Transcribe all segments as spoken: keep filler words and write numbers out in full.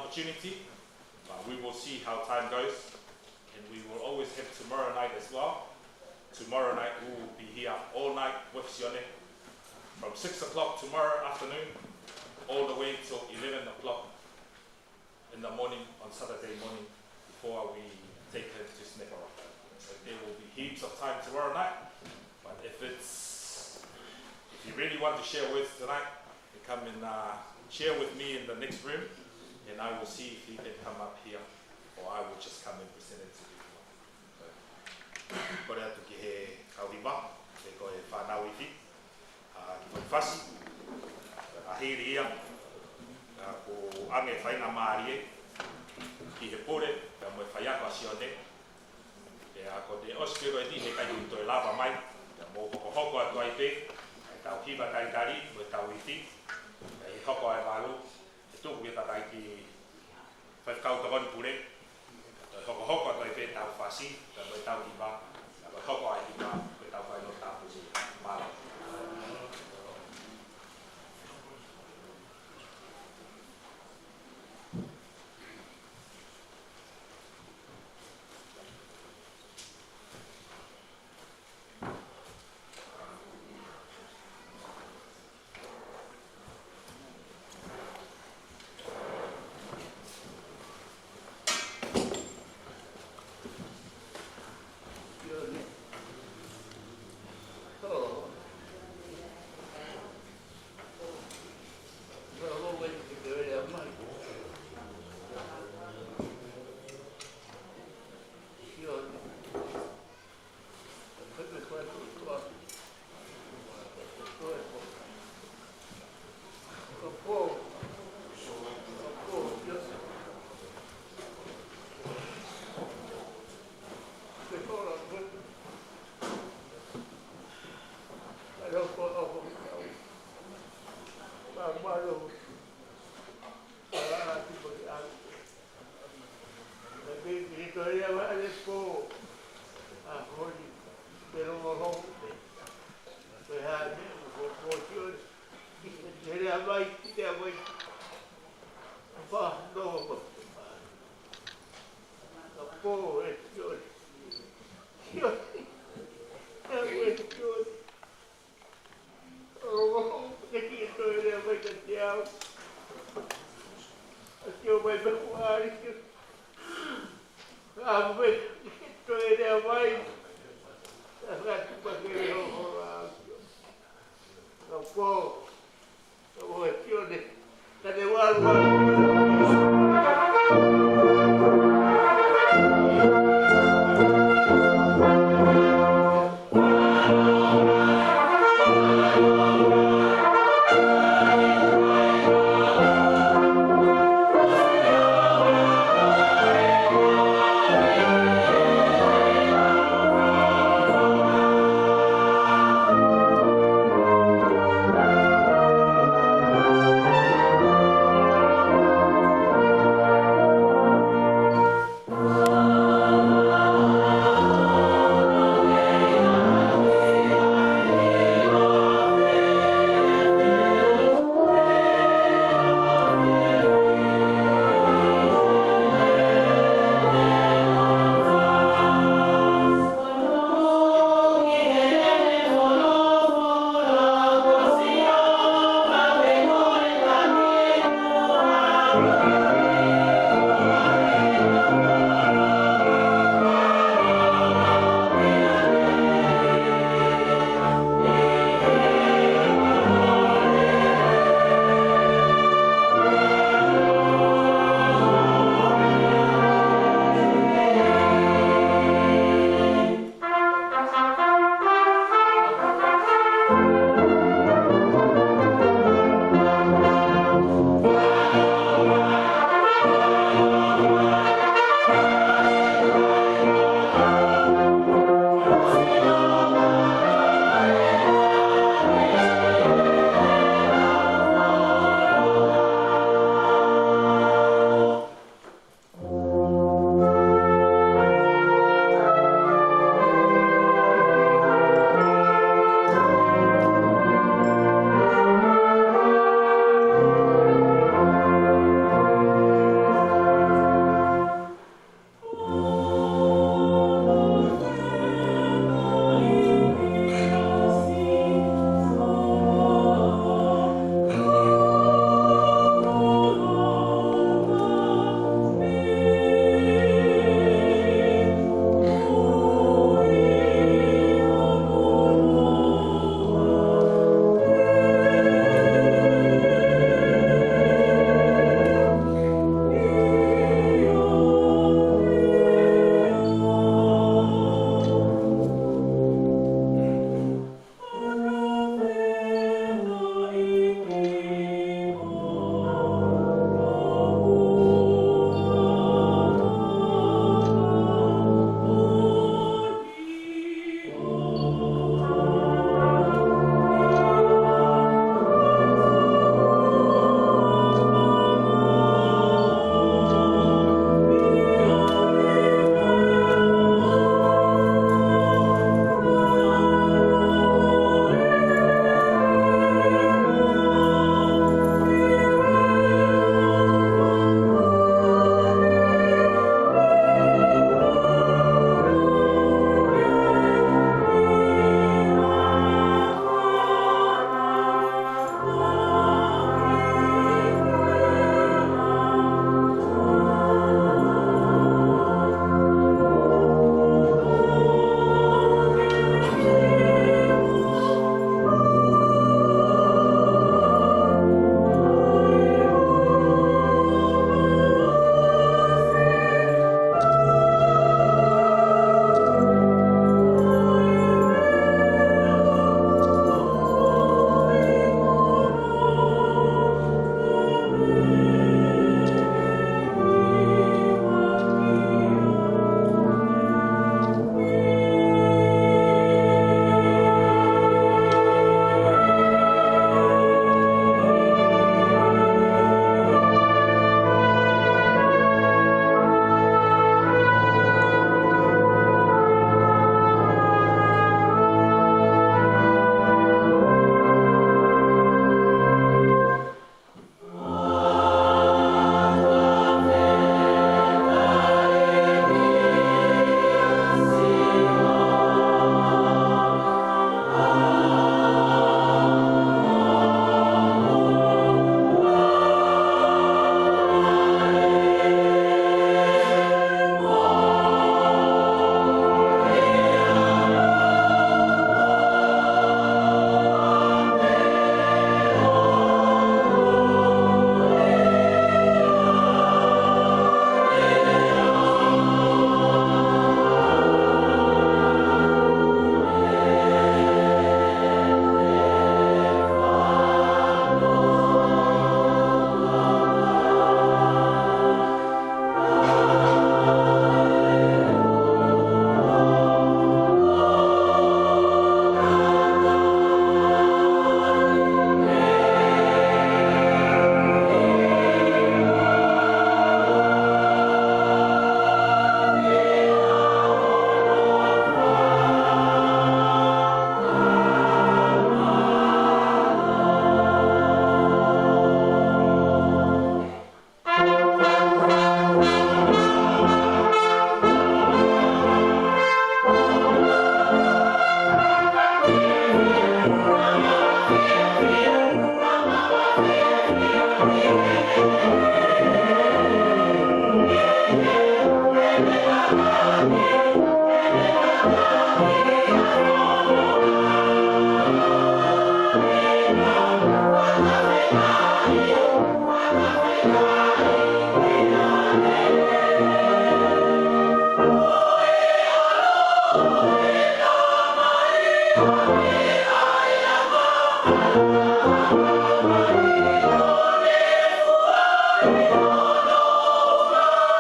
opportunity, but we will see how time goes. And we will always have tomorrow night as well. Tomorrow night we will be here all night with Sione, from six o'clock tomorrow afternoon all the way till eleven o'clock in the morning on Saturday morning before we take him to Snepa Rock. So there will be heaps of time tomorrow night. But if it's, if you really want to share words tonight, you come and, uh, share with me in the next room, and I will see if he can come up here, or I will just come and present it to you. So, kole atu ki he kau hiva, pe ko e fānau ifi, ʻa Kifonifasi, ʻa Hili ia, ʻa ko e ʻange faingamālie ki he pule, pea mo e faiako ʻa Sione, pea ko e ʻosi pē ko eni he ʻikai ke toe lava mai, pea mou hokohoko atu ai pē, ʻetau hiva talitali, mo ʻetau ifi, pea ʻi he hoko ʻa e valu, ʻe tuku ke takai ki Faifekau Tokoni Pule, toe hokohoko atu ai pē ʻetau fasi, pea mo ʻetau hiva, pea toe hoko ai hiva, pea tau fai ʻetau tāpuaki. Mālō.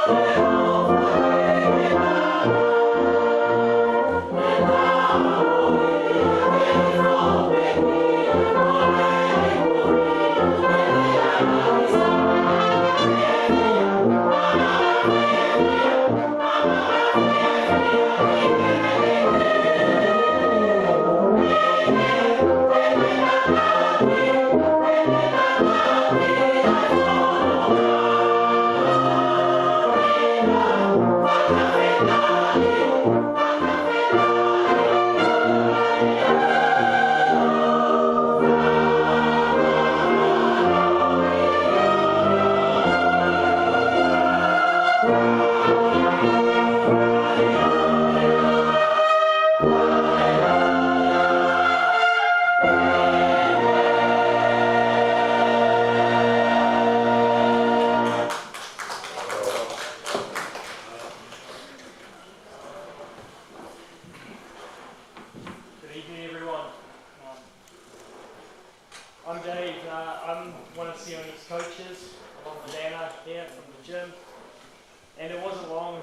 Good evening, everyone. Um, I'm Dave. Uh, I'm one of Sioni's coaches, along with Anna here from the gym. And it wasn't long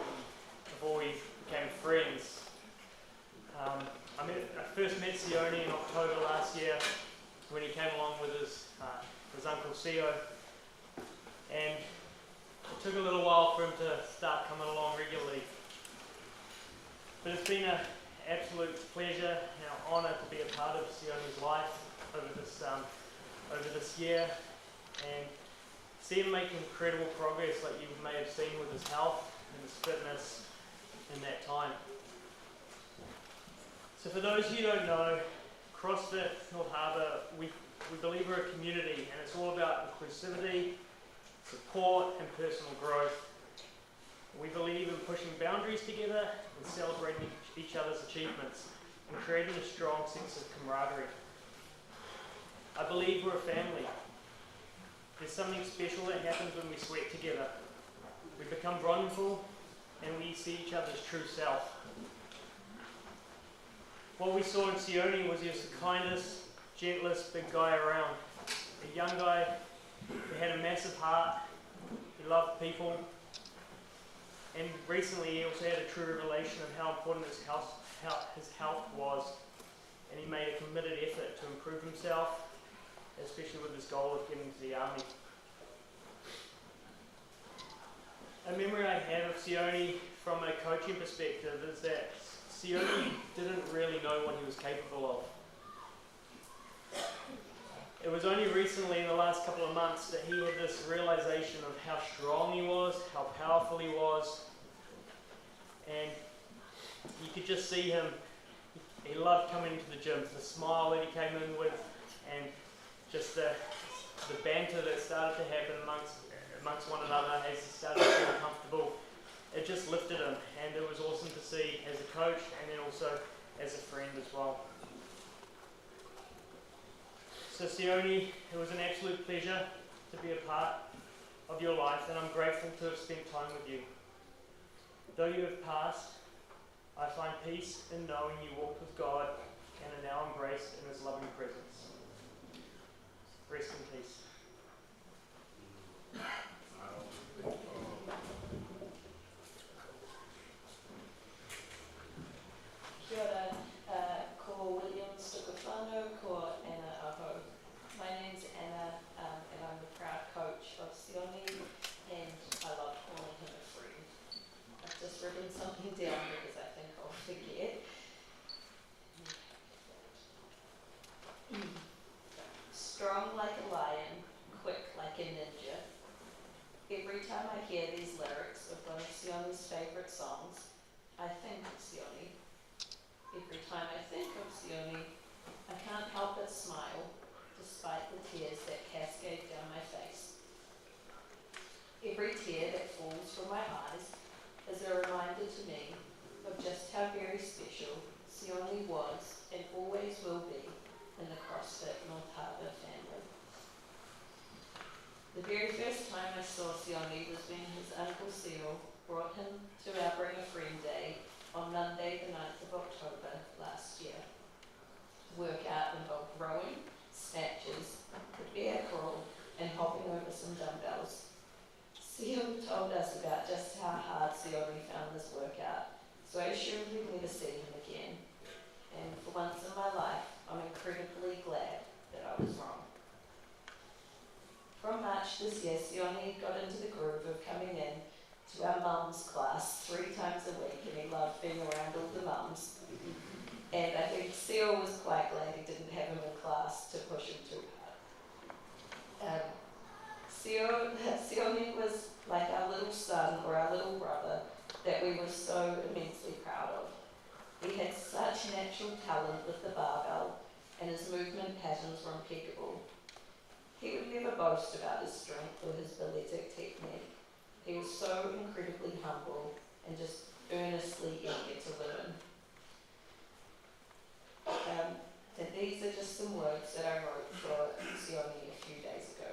before we became friends. Um, I, met, I first met Sione in October last year when he came along with his, uh, his uncle Sio. And it took a little while for him to start coming along regularly. But it's been an absolute pleasure and an honour to be a part of Sione's life over this, um, over this year, and see him make incredible progress, like you may have seen with his health and his fitness in that time. So for those who don't know, CrossFit North Harbour, we, we believe we're a community, and it's all about inclusivity, support and personal growth. We believe in pushing boundaries together and celebrating each other's achievements and creating a strong sense of camaraderie. I believe we're a family. There's something special that happens when we sweat together. We become vulnerable and we see each other's true self. What we saw in Sione was he was the kindest, gentlest big guy around. A young guy who had a massive heart, who loved people, and recently he also had a true revelation of how important his health, how his health was, and he made a committed effort to improve himself, especially with his goal of getting to the army. A memory I have of Sione from a coaching perspective is that Sione didn't really know what he was capable of. It was only recently in the last couple of months that he had this realization of how strong he was, how powerful he was, and you could just see him. He loved coming to the gym, the smile that he came in with, and just the, the banter that started to happen amongst, amongst one another as he started to feel comfortable. It just lifted him, and it was awesome to see as a coach and then also as a friend as well. So Sione, it was an absolute pleasure to be a part of your life, and I'm grateful to have spent time with you. Though you have passed, I find peace in knowing you walked with God and are now embraced in his loving presence. Rest in peace. Kia ora, uh, ko William Stokofano, ko Anna Aho. My name's Anna, um, and I'm the proud coach of Sione, and I love calling him a friend. I've just written something down because I think I'll forget. Strong like a lion, quick like a ninja. Every time I hear these lyrics of one of Sione's favourite songs, I think of Sione. Every time I think of Sione, I can't help but smile, despite the tears that cascade down my face. Every tear that falls from my eyes is a reminder to me of just how very special Sione was and always will be in the CrossFit North Harbour family. The very first time I saw Sione was when his uncle Sio brought him to our Bring a Friend Day on Monday the ninth of October last year. The workout involved rowing, snatches, the bear crawl, and hopping over some dumbbells. Sio told us about just how hard Sione found this workout, so I assumed we'd never see him again. And for once in my life, I'm incredibly glad that I was wrong. From March this year, Sione got into the groove of coming in to our mum's class three times a week, and he loved being around all the mums. And I think Sio was quite glad he didn't have him in class to push him too hard. Um, Sio, Sione was like our little son or our little brother that we were so immensely proud of. He had such natural talent with the barbell, and his movement patterns were impeccable. He would never boast about his strength or his balletic technique. He was so incredibly humble and just earnestly eager to learn. Um, and these are just some words that I wrote for Sione a few days ago.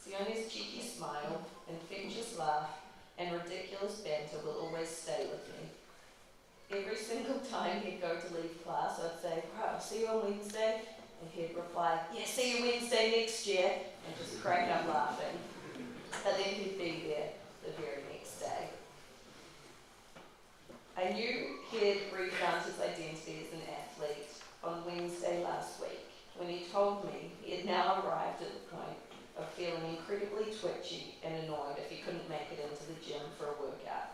Sione's cheeky smile, infectious laugh, and ridiculous banter will always stay with me. Every single time he'd go to leave class, I'd say, "Right, I'll see you on Wednesday." And he'd reply, "Yeah, see you Wednesday next year," and just crack up laughing. But then he'd be there the very next day. I knew he had refound his identity as an athlete on Wednesday last week when he told me he had now arrived at the point of feeling incredibly twitchy and annoyed if he couldn't make it into the gym for a workout.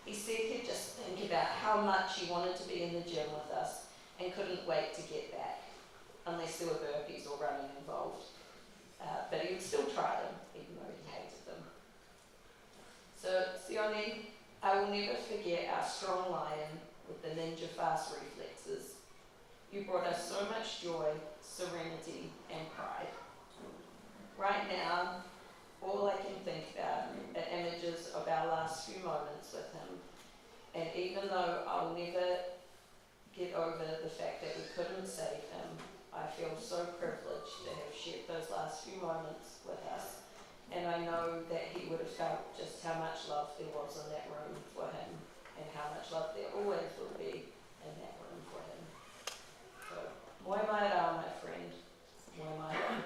He said he'd just think about how much he wanted to be in the gym with us and couldn't wait to get back, unless there were burpees or running involved. Uh, but he would still try them, even though he hated them. So, Sione, I will never forget our strong lion with the ninja fast reflexes. You brought us so much joy, serenity, and pride. Right now, all I can think about are images of our last few moments with him. And even though I'll never get over the fact that we couldn't save him, I feel so privileged to have shared those last few moments with us. And I know that he would have felt just how much love there was in that room for him and how much love there always will be in that room for him. So, moe mai rā, my friend. Moe mai rā.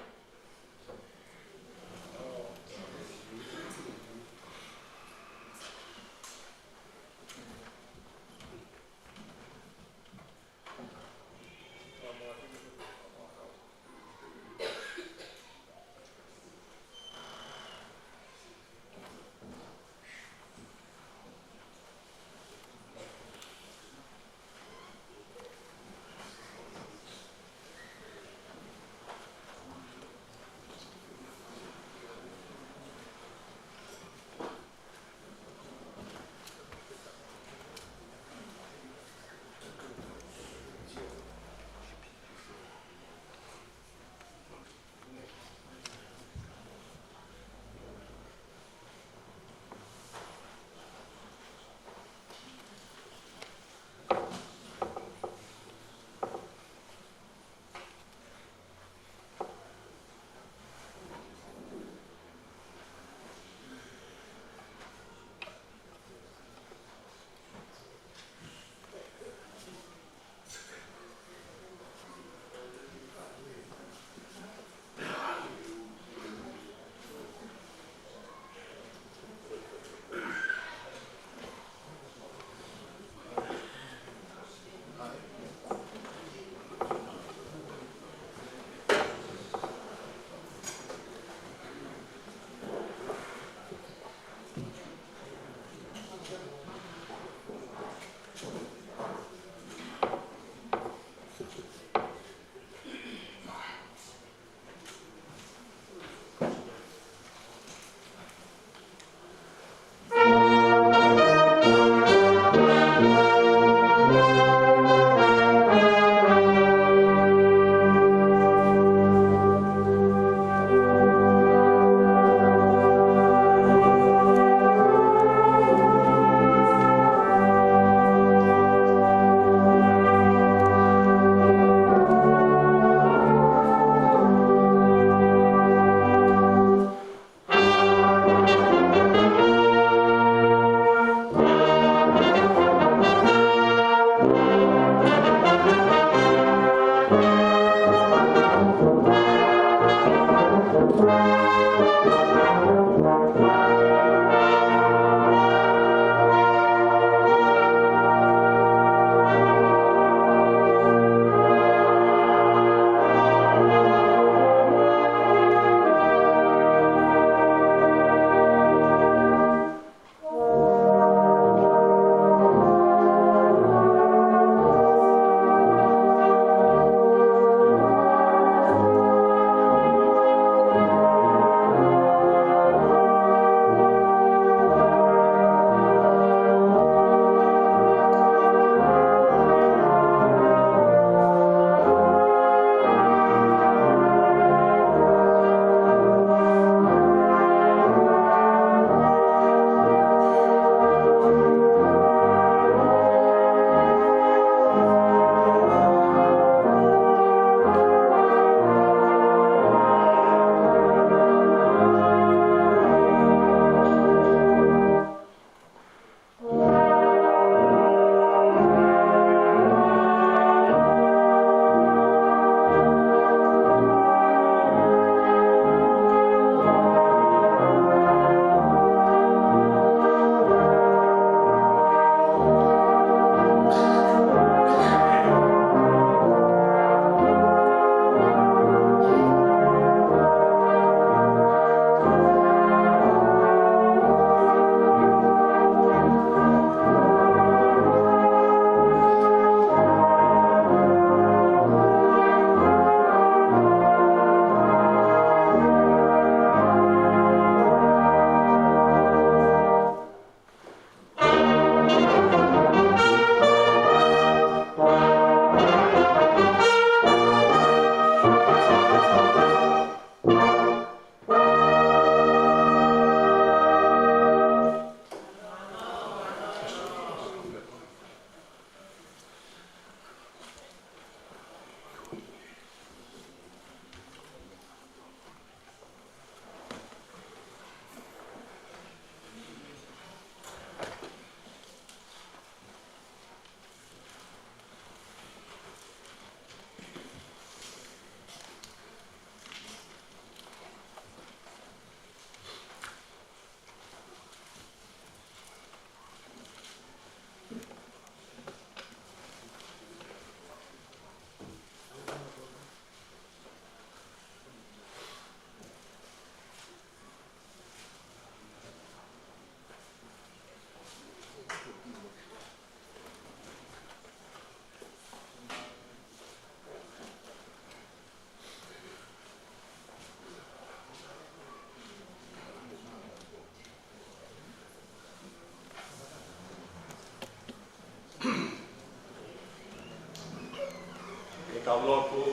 Lotu,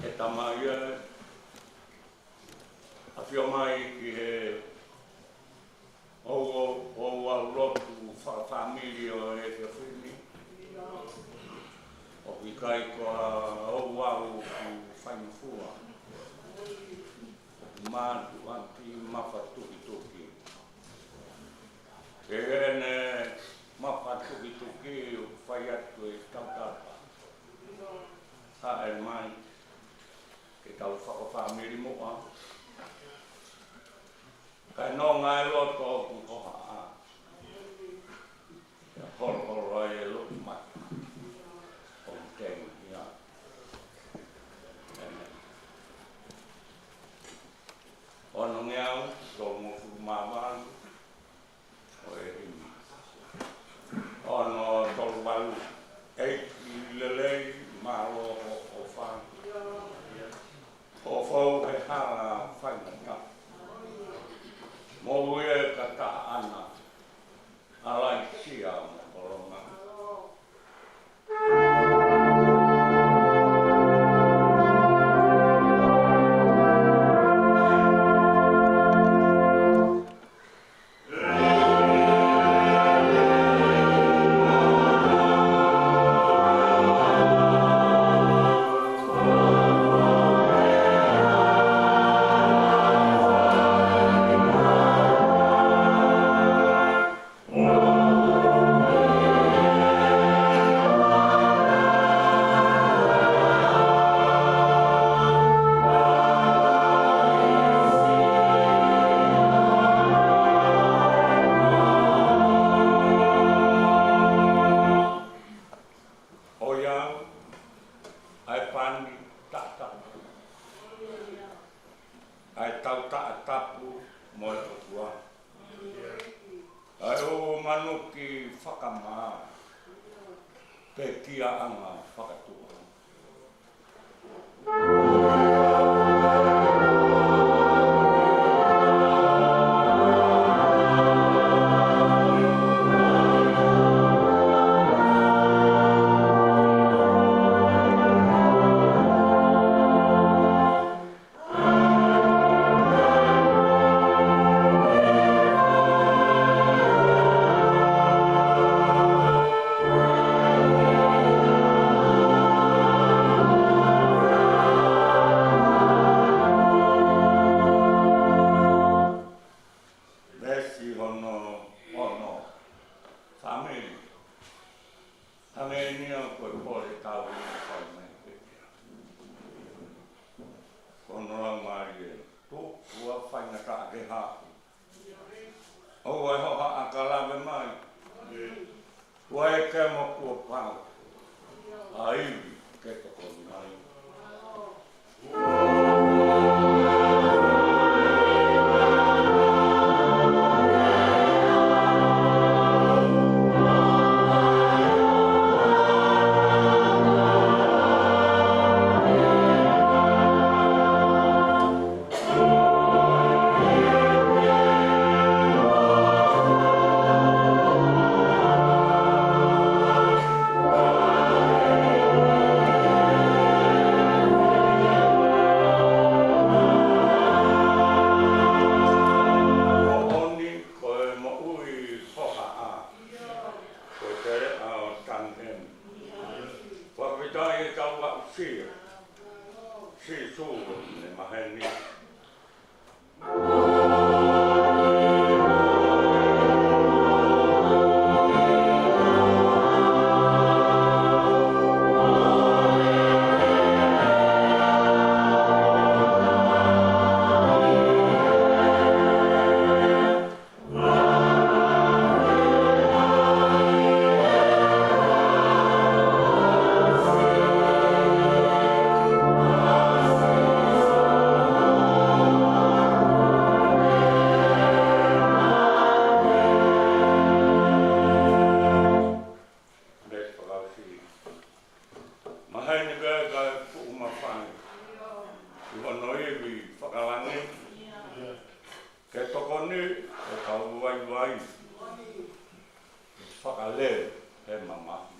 ʻe Tamai ē, ʻafio mai ki he ouau, ouau lotu fakafāmili ʻo e efiafi ni. ʻOku ʻikai ko ha ouau ʻoku faingofua. ʻOku mātuʻaki mafatukituki. Ko ʻene mafatukituki ʻoku fai atu e tautapa. Hāʻele mai ke tau fakafāmili muʻa. Kae nonga e loto ʻoku hohaʻa. ʻIa holoholo ai e loʻimata ʻo e tengia. ʻĒmeni. Onongeau tolungofulu mā valu ʻo e himi. Ono tolu valu. ʻEiki lelei, mālō hoʻo ʻofa. Hoʻo fou he hala faingataʻa. Moʻui e kata ʻana, ʻa Laisia mo Kolonga. ʻOiauē, ʻa e pani taʻatapu, ʻa e tautaʻa tapu mo e ʻOtua, ʻa e ʻū manuki fakamā, pekiaʻanga fakatuʻa. Veesi hono ono. Fāmili. Hangē ni ia ko e pole tau ʻi he fai mai pē ia. Ko hono laumālie, tuku ʻa e faingataʻa ke haʻu. ʻOua ʻe hohaʻa ka lave mai. Kuo ʻeke mo kuo pau. ʻA e ivi ke tokoni mai. Moʻoni ko e moʻui hohaʻa, ko e teleʻa ʻo Tanihemi. Fakafetaʻi ʻetau aʻusia Sīsū ʻi he maheni. Maheni pē ka e fuʻu mafai ʻi hono ivi fakalangi. Ke tokoni ʻetau vaivai, fakalele he mamahi.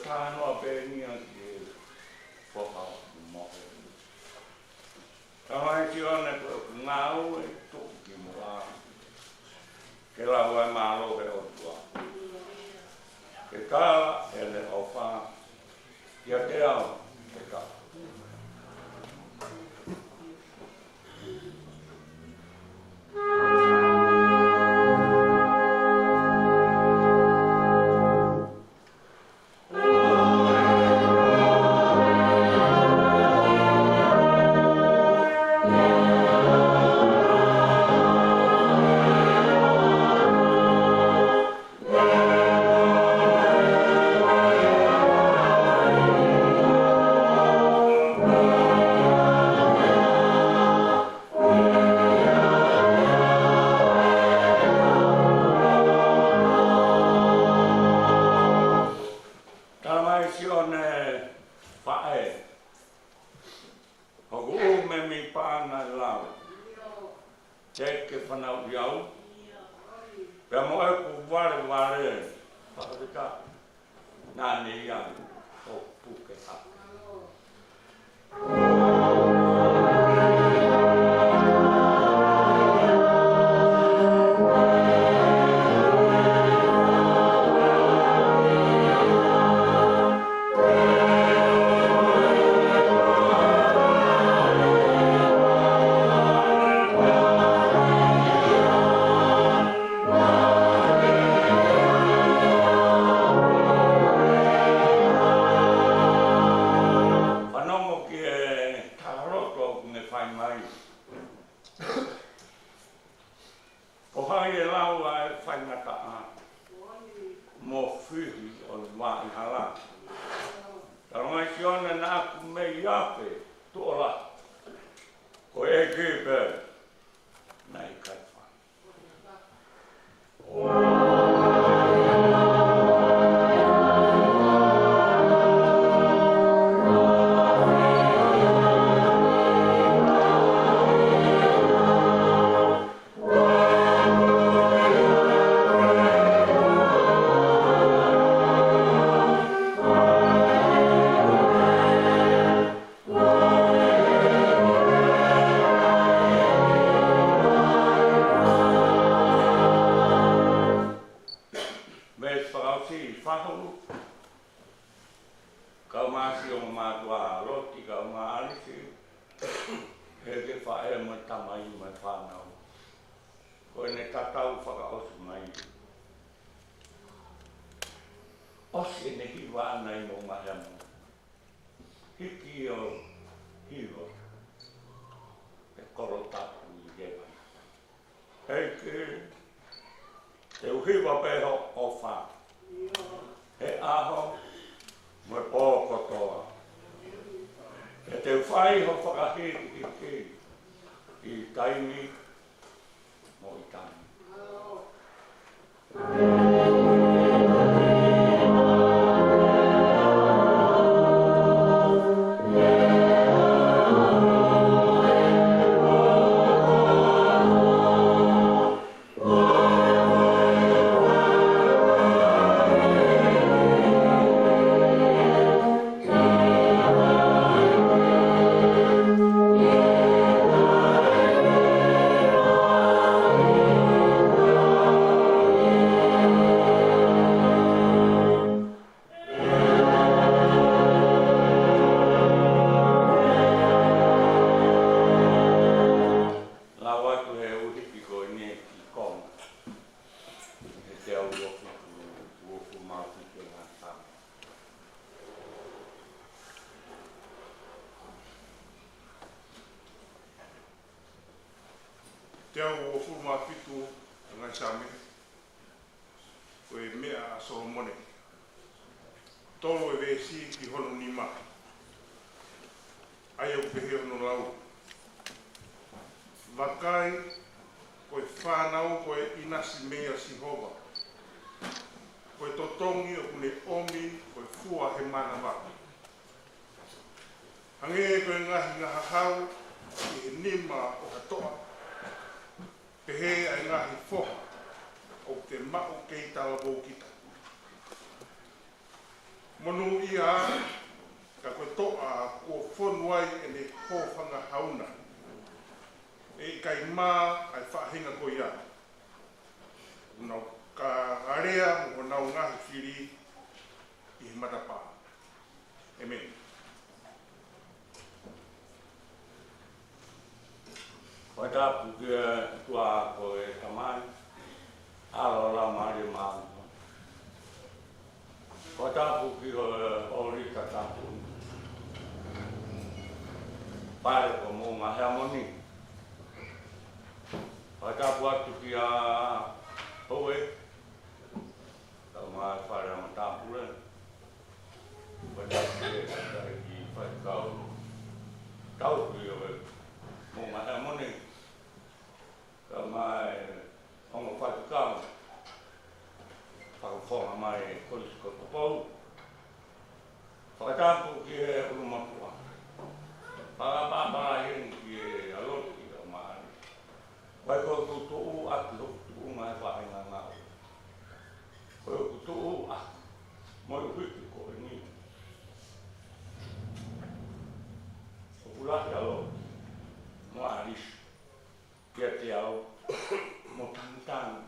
Ka noa pē eni ia ki he foha ʻoku mohe. Tala mai ʻe Sione ko ʻeku ngāue ʻoku tuʻu ki muʻa, ke lau ʻa e mālohi ʻo e ʻOtua. Ke tala ʻene ʻofa kiate au, ke tala. Tala mai ʻe Sione, faʻē, hoku ʻū mēmipa naʻe lau, teʻeki ke fanauʻi au, pea mo ʻeku valevale fakafetaʻi, naʻa ne ʻi ai hoku puke hake. Fanongo ki he talaloto ʻoku ne fai mai. Ko hai ʻe lau ʻa e faingataʻa mo fihi ʻo e vaʻihala? Tala mai ʻe Sione naʻa ku mei afe tuʻo lahi, ko e ʻEiki pē naʻe ʻikai fai. Veesi fakaʻosi, fahulu. Kau māsi ʻo mātuʻa Loti, kau mā ʻAlisi, ʻeke faʻē mo e tamai mo e fānau. Ko ʻene tatau fakaʻosi mai. ʻOsi ʻene hiva ʻana ʻi Moʻungahemo. Hiki ʻo hiva ʻe Kolotapu ʻi he vai. ʻEiki, te u hiva pē hoʻo ʻofa he ʻaho mo e pō kotoa. Pea te u fai hoʻo fakahīkihiki ʻi taimi mo e taimi. Lau atu he uhipi ko eni ki Konga. He teau uofulu, uofulu mā fitu ʻa e ngaahi Saame. Teau uofulu mā fitu ʻa e ngaahi Saame. Ko e meʻa ʻa Solomone. Tolu e veesi ki hono nima. ʻA ia ʻoku pehē hono lau. Vakai, ko e fānau ko e ʻinasi meia Sihova. Ko e totongi ʻoku ne ʻomi ko e fua he manava. Hangē ko e ngaahi ngahahau ʻi he nima ʻo ha toʻa. Pehē ʻa e ngaahi foha ʻoku te maʻu kei talavou kita. Monūʻia, ka ko e toʻa kuo fonu ai ʻene hōfanga hauna. ʻE ʻikai mā ʻa e faʻahinga ko ia. Nau ka alea mo honau ngaahi fili ʻi he matapā. ʻĒmeni. Fakatapu ki he ʻOtua ko e Tamai, ʻAlo, Laumālie Māʻoniʻoni. Fakatapu ki he ʻōlita tapu, Pale ko Moʻunga Heamoni. Fakatapu atu kia Houe, kae ʻumaʻā e fale ʻa e matāpule. Fakatapu ki he faifekau tauhi ʻo e Moʻunga Heamoni, kae ʻumaʻā e ongo faifekau fakafofonga mai e Kolisi ko Tupou. Fakatapu ki he ʻulumotuʻa. Fakapapala heni ki he ʻaloʻofa ʻo Māʻalisi. Ko e ko e kuo tuʻu ʻaki hoku tuʻunga he faʻahinga ngāue. Ko e kuo tuʻu ʻaki mo e ʻuhiki ko eni. ʻOku lahi ʻaloʻofa mo ʻAlisi kiate au mo Tangitangi.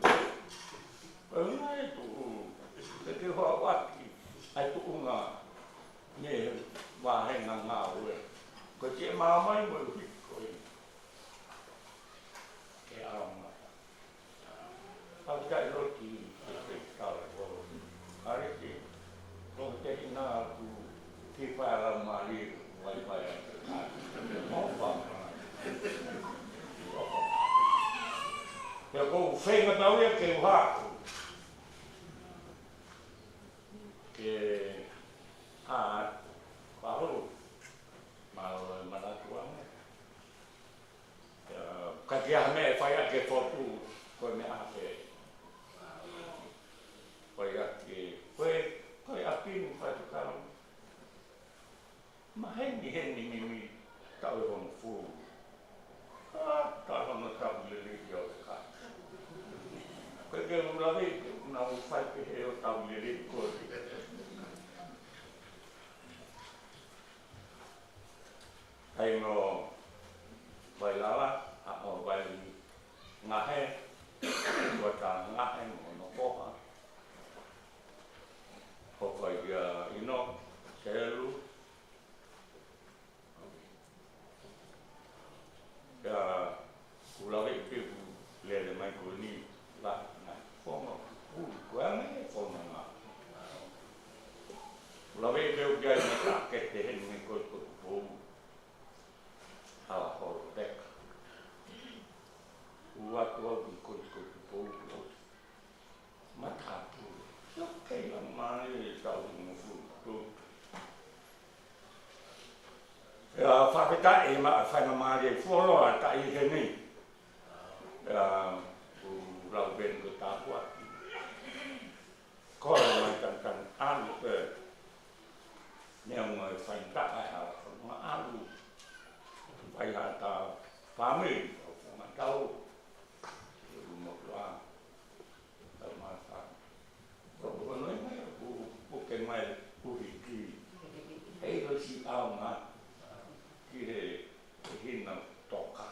Ko e ʻuhinga e tuʻu, ke ke hoa ʻaki ʻa e tuʻunga mei he faʻahinga ngāue. Ko e ke mā mai mo e ʻuhiki ko eni. Ke ʻaonga. Fakafetaʻi lotu ki he kau ʻAlisi. Ko e tehina ʻoku ke fai ʻa e laumālie, ʻoku ʻikai fai ʻa e ʻofa. Pea ʻoku ou feinga tau ia ke u haʻu ke ʻā, paholo, mālō e manatu ange. ʻIa, ka ʻi ai ha meʻa ʻe fai ʻaki e fotu, ko e meʻa pē. Fai ʻaki, ko e, ko e ʻapi ni faifekau. Maheni heni mimi taʻu ʻe hongofulu. ʻA, taʻu hono taulelei ʻo e kakai. Ko e ke u lave, ke u nau fai pehē ʻo taulelei ko e. Taimi ʻo Vailala, ʻa ʻo Vaingahe, Tuatangahe mo Nokoha. Hoko ai kia ʻInoke Selu. Pea ʻoku ou lave pē ʻoku lele mai ko eni, la, na, fono, ʻoku, ko e anga e fono na. ʻOku ou lave pē ʻoku ʻi ai e matakete heni mei Kolisi ko Tupou. Hala Holo Peka. ʻOku ʻoatu au ki Kolisi ko Tupou. Matāpule. ʻIo, kei la mai e taʻu hongofulu. ʻIa, fakafetaʻi mo e faingamālie fuoloa taʻi heni. ʻIa, ʻoku lau pē ni ko e tāpuaki. Kole mai Tangitangi ʻalu pē. Neongo e faingataʻa e hala fonua ʻalu. Fai ha ta fāmili, ʻo fanga tau. ʻE ʻulumotuʻa. Tau mata. Ko, ko noi mai ʻoku, ʻoku ke mai ʻuhiki. Hei lo si au ma. Ki he, he hina toka.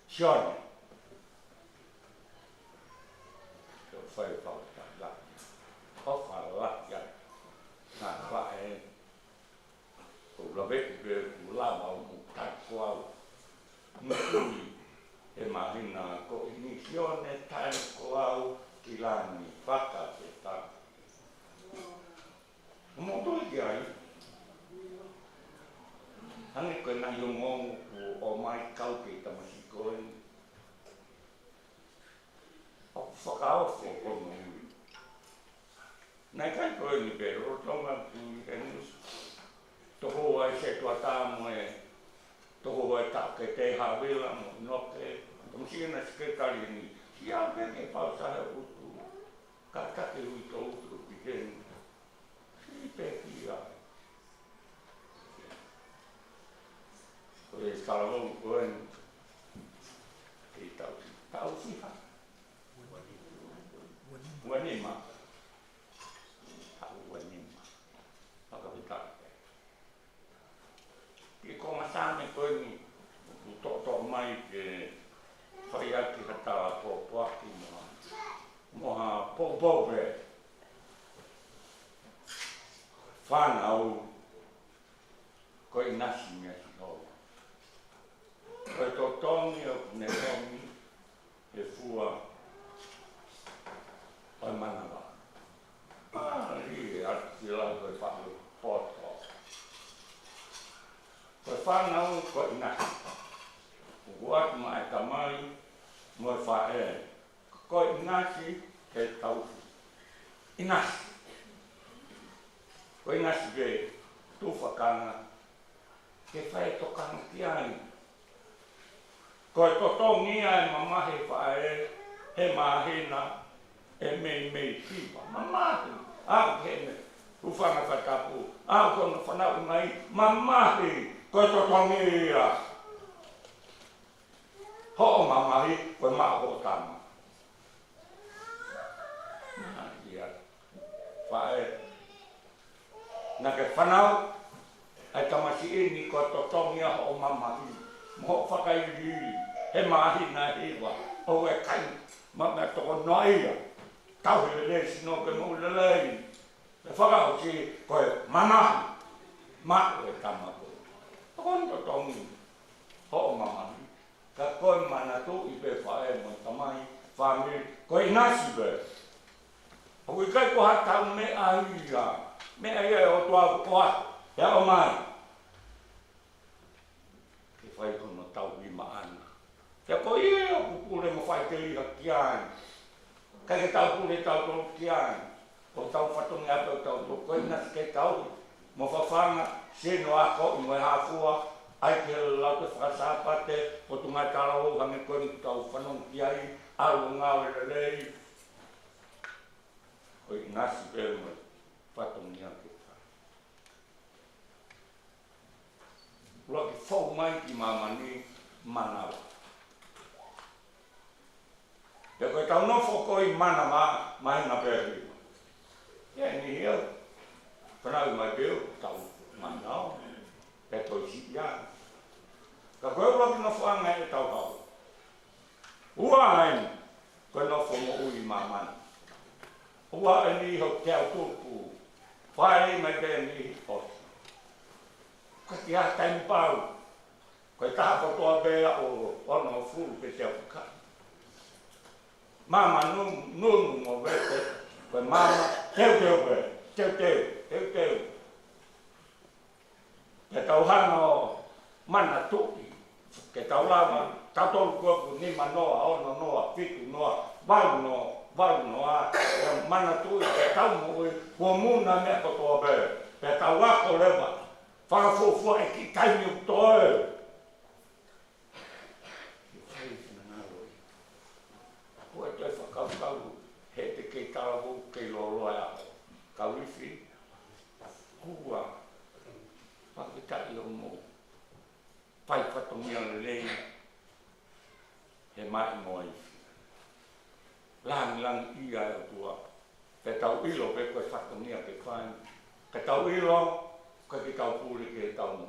Sione. Ke fai fau ta la. ʻOfa lahi ia. Na faʻē. ʻOku ou lave pē ʻoku lava ʻo mou tali ko au. Mou tui he māhina ko eni, Sione, tali ko au ki langi, fakafetaʻi. Mou tui ki ai. Hangē ko e ngaahi ongoongo kuo ʻomai, kau ki he tamasiʻi ko eni. ʻOku fakaofo hono ui. Naʻe ʻikai ko eni pē lolotonga ʻeku ui eni. Tokoua ʻi Setuata mo e, tokoua ʻi Taʻokete, Havila mo ʻInoke. Tamasiʻi ena sekelitali ni. Ia pē ke pausa he utu. Kātaki ui tō utu ki heni. Siʻi pē ki ai. Ko e salavou ko eni. Kei tausi. Tausi ha? Uanima. Taʻu uanima. ʻinasi meia Sihova. Ko e totongi ʻoku ne tongi he fua ʻo e manava. Mālie ʻa e sila ko e faʻu poto. Ko e fānau ko e ʻinasi. ʻOku ʻoatu maʻa e tamai mo e faʻē. Ko e ʻinasi ke tauhi. ʻInasi. Ko e ʻinasi ke tufakanga ke fai tokanga ki ai. Ko e totongi ia e mamahi faʻē he māhina ʻe meimei hiva. Mamahi. Aʻu ki heʻene hūfanga he fatapu. Aʻu ki hono fanauʻi mai. Mamahi. Ko e totongi ia hoʻo mamahi, ko e maʻu hoʻo tama. Mālie ʻa e faʻē. Naʻa ke fanauʻi ʻa e tamasiʻi ni ko e totongi ia hoʻo mamahi mo hoʻo fakailiili he māhina ʻe hiva. ʻOua ʻe kai ma mea toko noa ia. Tauhi lelei sino ke moʻui lelei. ʻE fakaʻosi ko e mamahi. Maʻu e tama ko ē. Ko hono totongi hoʻo mamahi. Ka ko e manatuʻi pē faʻē mo e tamai, fāmili, ko e ʻinasi pē. ʻOku ʻikai ko ha tau meʻa ia. Meʻa ia ʻe ʻOtua ko ā, ʻe ʻomai. Ke fai hono tauhi maʻana. Pea ko ia ʻoku pule mo faʻiteliha ki ai. ʻIkai ke tau pule tautolu ki ai. Ko hotau fatongia pē ʻoku tau tō ko ē ʻinasi ke tau mo fafanga, sino, akoʻi mo e hā fua, ʻai ke lau ke fakasāpate, ʻo tunga talavou hangē ko eni ʻoku tau fanongo ki ai, ʻalu ʻo ngāue lelei, ko e ʻinasi pē mo e fatongia ke tau. ʻUluaki fou mai ki māmani manava. Pea ko ʻetau nofo ko ē ʻi manava, māhina pē ʻe hiva. ʻI ai e niʻihi ʻoku fanauʻi mai pē ʻo tau manava. Pea toe siʻi ia. Ka ko e ʻuluaki nofoʻanga ʻetau hau. Ua eni, ko e nofo moʻui ʻi māmani. Ua eni hoʻo teau tupu, fai mai pē eni ʻosi. Ka ki ha taimi pau, ko e taha kotoa pē ʻo ono fulu pe teau faka. Māmā nunu, nunu mo vete, ko e māmā, teuteu pē, teuteu, teuteu. Ke tau hanga ʻo manatuʻi, ke tau lava, tautolu kuo ʻoku nima noa, ono noa, fitu noa, valu noa, valu noa, ke manatuʻi, ke tau moʻui, kuo muna meʻa kotoa pē, ke tau ako leva, fakafuofua ʻe kiʻi taimi ʻoku toe. Ke fai e finangalo ia. Ko e toe fakakaukau, he te kei talavou, kei lōloa e ʻaho. Kau ifi, ua, fakafetaʻi hoʻomou fai fatongia lelei he maʻimoa ifi. Langilangiʻia e ʻOtua. Ke tau ʻilo pē ko e fatongia ke fai. Ke tau ʻilo, ko e ke tau pule ke tau mo.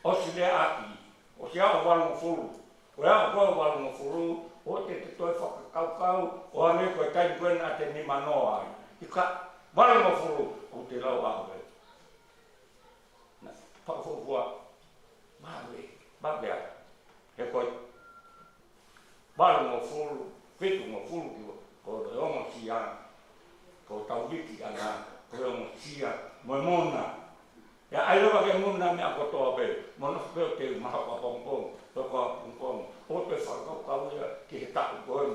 ʻOsi lea ʻaki, ʻosi aʻu valungofulu. Ko e aʻu ko e valungofulu, ʻoua te te toe fakakaukau, ʻo hangē ko e taimi ko ē naʻa te nima noa ai. ʻIkai, valungofulu, ʻoku te lau ʻaho pē. Naʻa, fakafuofua, mawe, mawe ā. He ko e valungofulu, fitungofulu ki ko e ongosia, ko e tau viki ʻana, ko e ongosia, mo e muna. ʻIa ʻai leva ke muna meʻa kotoa pē, mo nofo pē ʻo te maha ko pongipongi, ko pongipongi, ʻo te fakakaukau ia ki he taʻu ko ē.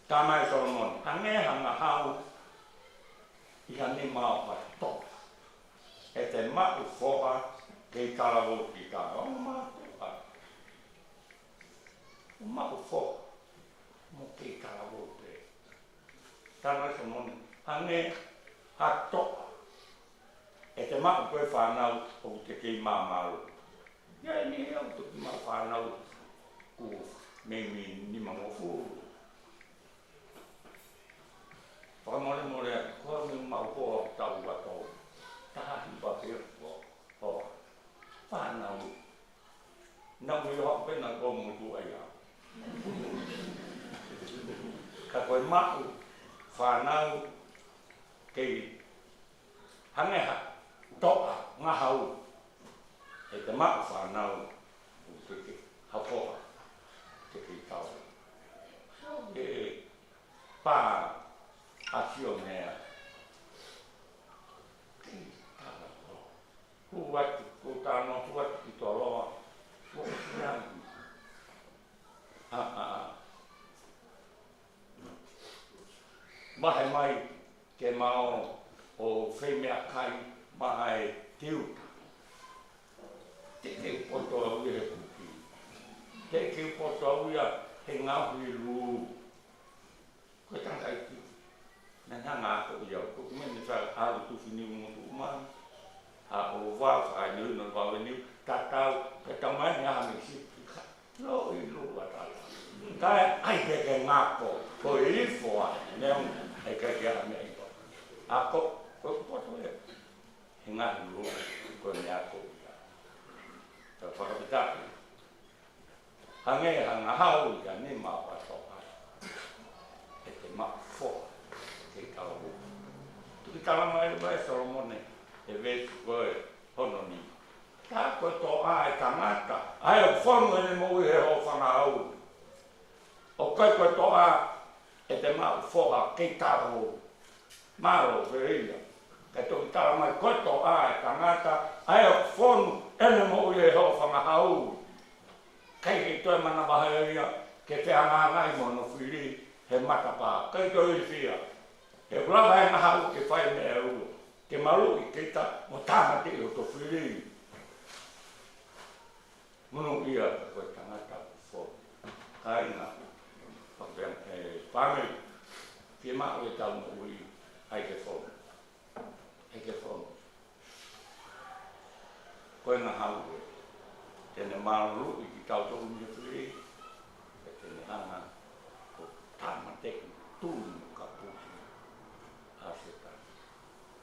Tama ʻe Solomone, hangē ha ngahau ʻi ha nima ʻo ha toʻa. ʻE te maʻu foha kei talavou ki taʻo matua. ʻO maʻu foha mo kei talavou pē. Tama ʻe Solomone, hangē ha toʻa. ʻE te maʻu ko e fānau ʻoku te kei māmālohi. ʻIa, ʻe niʻihi ʻoku toki maʻu fānau ʻoku meimei nimangofulu. Fakamolemole atu, ko e meʻa maʻu ko ē tau ʻato. Taha hiva pē ko ē. Fānau. Naʻa mo ʻio haʻu pē naʻa ko e motuʻa ia. Ka ko e maʻu fānau kei hangē ha toʻa ngahau, ʻe te maʻu fānau ʻoku te kei, ha foha te kei tau. ʻE pā ʻa Sione ia. Kei tala ko. Hū atu, ko tano hū atu ki Toloa. Ko ia. ʻA, ʻa, ʻa. Mahe mai ke mau ō ʻo fai meʻakai maʻa e tiuta. Te ke u poto au ia he kuki. Te ke u poto au ia he ngaohi lū. Ko e tangataʻeiki. Naʻe hanga ʻo ako ia, ko e meʻa naʻe fai ʻa e tufi niu mo tuʻu mai. ʻA ʻo vā, fai niu, no vā niu, tatau, ke tamai ni aha me si. Lo i lo wa tata. Kae ʻai ke ke ngako, ko e ifo ʻa e meʻa, ʻai ke ke aha meʻa ifo. Ako, ko e poto ē. He ngaohi lū, ko e meʻa ko ia. Ka fakapitaki. Hangē ha ngahau ia ni ma pa toka. ʻE te maʻu foha, ke kau. Tuki tala mai mai Solomone, ʻi he veesi ko ē hono nima. Tā ko e toʻa ʻa e tangata, ʻa ia ʻoku fonu ʻene moʻui he hoʻo fanga hau. ʻOku ʻikai ko e toʻa ʻe te maʻu foha kei talo. Mālō, ʻe ia. Kae toki tala mai ko e toʻa ʻa e tangata, ʻa ia ʻoku fonu ʻene moʻui he hoʻo fanga hau. ʻIkai ke toe manavahē ia, ke fehangahangai mo hono fili, he matapā. ʻIkai toe ilifia. He ʻoku lava ʻe he ngahau ke fai meʻa ʻe ua. Ke maluʻi kita, mo tāmateʻi hoto fili. Monūʻia ko e tangata ʻoku fonu. Kāinga, ʻo pea, ē, fāmili, fiemaʻu ʻetau moʻui, ʻai ke fonu. ʻAi ke fonu. Ko e ngahau ē, te ne maluʻi kitautolu mei he fili, pea te ne hanga ʻo tāmateʻi tunu mo kapusi ʻa Sētane.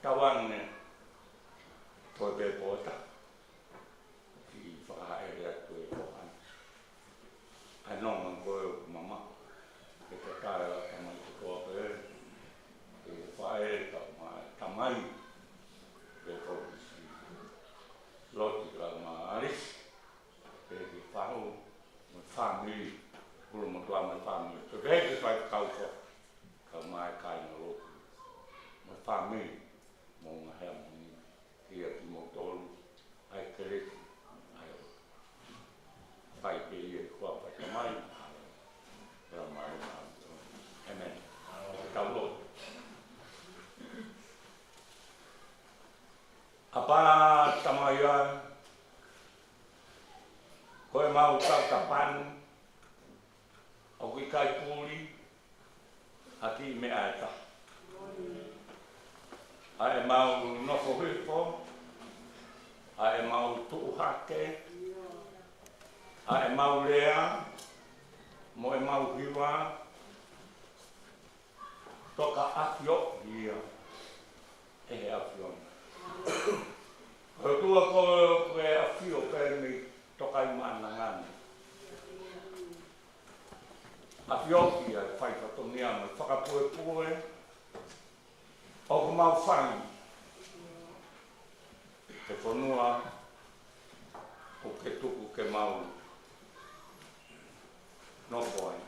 Tauange, ko e pē pota, ki fakahaʻele atu e ʻohana. ʻA e nonga ko ē ʻoku mamaʻo. Ke tatae ʻa e tamai kotoa pē. Ke faʻē ka ma tamai. Ke kau isi. Loti ka ma alisi. Ke ke fahu. Mo e fāmili. Kulu mo tua mo e fāmili. Ke ke ke fai kau ko. Ka ma e kāinga lotu. Mo e fāmili. Mo ngahea mo ni. Kia kimoutolu, ʻai kelesi, ʻai ʻo fai pē ia ʻi he huafa ʻo e Tamai, ʻa e Laumālie Māʻoniʻoni. ʻĒmeni. Tau lotu. ʻApā Tamai ē, ko ʻemau tauhi pē, ʻoku ʻikai puli, ʻa e kiʻi meʻa ʻe taha. ʻA ʻemau nofo hifo, ʻa ʻemau tuʻu hake, ʻa ʻemau lea, mo ʻemau hiva, toka ʻafioʻi ia ʻe he ʻAfiona. ʻOtua ko e ʻAfio pē mei Tokaimaʻananga ni. ʻAfioʻi ʻa e fai fatongia mo e fakapuepue ʻoku mau fai he fonua ʻoku ke tuku ke mau nofo ai.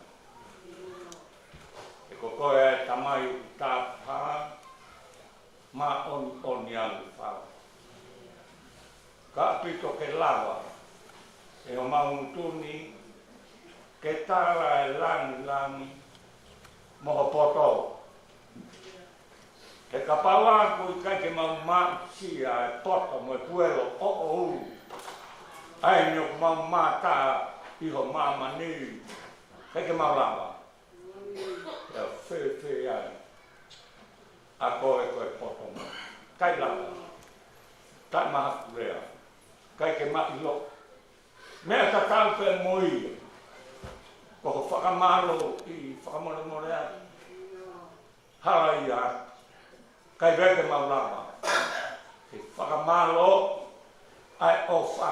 He ko koe ʻa e Tamai ʻoku tāpuhā, māʻoniʻoni ʻa e fau. Ka ʻaupito ke lava ʻe homau ngutu ni ke tala e langilangi mo ho poto. He kapau ʻoku ʻikai ke mau maʻusia e poto mo e puelo ʻoʻou, ʻa eni ʻoku mau mātā ʻi ho māmani, ʻikai ke mau lava. ʻE fēfē ai ʻa koe ko e poto mo. ʻIkai lava. Taʻemahakulea. ʻIkai ke maʻilo. Meʻa tatau pē mo ia. Ko ho fakamālō ʻi fakamolemole ai. Hala ia. ʻIkai pē ke mau lava. Ke fakamālō ʻa e ʻofa,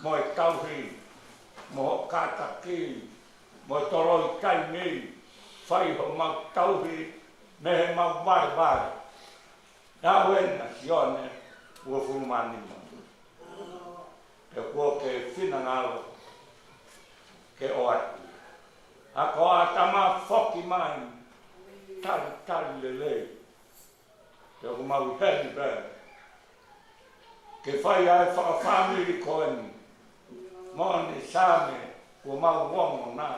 mo e tauhi, mo e kātaki, mo e toloi taimi, fai homau tauhi mei heʻemau valevale. Naʻa ʻoku ʻi ai ʻa Sione uofulu mā nima. Pea kuo ke finangalo ke ʻoatu. ʻA ko ʻAtama foki mai, talitali lelei. Pea ʻoku mau ʻi heni pē ke fai ʻa e fakafāmili ko eni. Moʻoni Saame, kuo mau ongo na.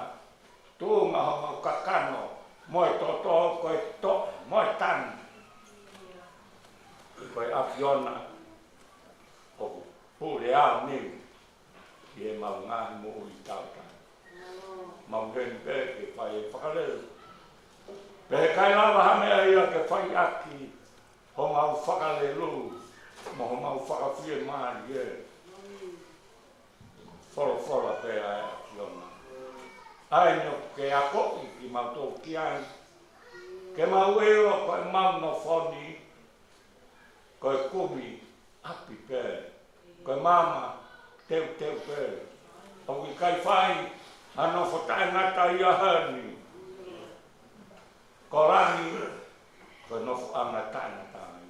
Tuʻunga homau kakano, mo e toto, ko e toʻe, mo e tanu. Ko e ʻAfiona ʻoku pule ʻa e niu ʻi heʻemau ngaahi moʻui tautau. Mau ʻi heni pē ke fai e fakalele. Pea heʻikai lava ha meʻa ia ke fai ʻaki homau fakalele, mo homau fakafiemālie. Folofola pē ʻa e ʻAfiona. ʻA eni ʻoku ke akoʻi kimautolu ki ai. Ke mau ʻilo ko ʻemau nofo ni, ko e kumi ʻapi pē, ko e maama teuteu pē. ʻOku ʻikai fai ha nofo taʻengata ia heni. Ko langi, ko e nofoʻanga taʻengata ia.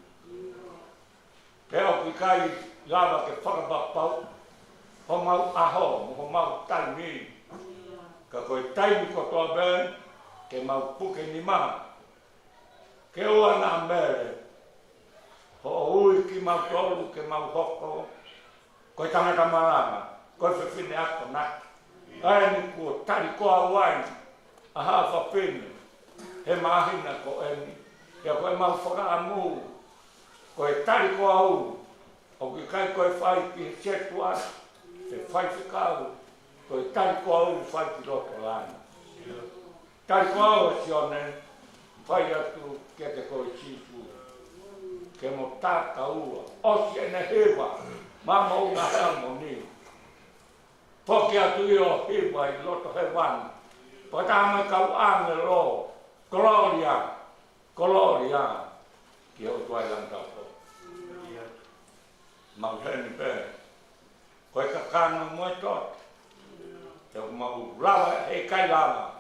Pea ʻoku ʻikai lava ke fakapapauʻi homau ʻaho, mo homau taimi. Ka ko e taimi kotoa pē, ke mau puke nima. Ke ʻoua naʻa mele hoʻo ui kimautolu ke mau hoko ko e tangata malanga, ko e fefine akonaki. ʻA eni kuo tali koau ai ʻa haʻa fafine he māhina ko eni. Pea ko ʻemau fakaʻamu, ko e tali koau, ʻoku ʻikai ko e fai ki he setuata pe faifekau, ko e tali koau fai ki loto langi. Tali koau ʻa Sione, fai atu kiate koe Sīsū, ke mo takaua, ʻosi ʻene hiva, mā moʻunga Heamoni. Foki atu ʻi ho hiva ʻi loto hēvani, fakataha mo e kau ʻāngelo, kolōlia, kolōlia ki he ʻOtua ʻi langi taupotu. Mau ʻi heni pē, ko e kakano mo e toto. He ʻoku mau lava, heʻikai lava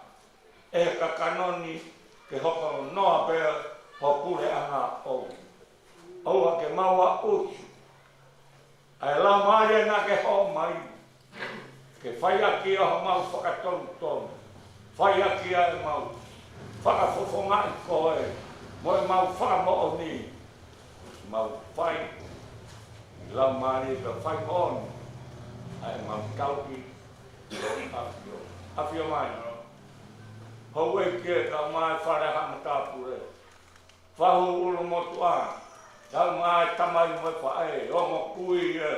ʻe he kakano ni ke hoko noa pē ho puleʻanga ʻoʻou. ʻOua ke mau aʻusia ʻa e Laumālie naʻa ke hō mai ke fai ʻaki ʻa homau fakatonutonu, fai ʻaki ʻa ʻemau fakafofongaʻi koe mo ʻemau fakamoʻoni. Mau fai ʻi Laumālie pea fai moʻoni ʻa ʻemau tauhi ʻi ho ʻAfio. ʻAfio mai, houʻeiki ē, kae ʻumaʻā e fale haʻa matāpule, fahu, ʻulumotuʻa, kae ʻumaʻā e tamai mo e faʻē, ongo kui ē,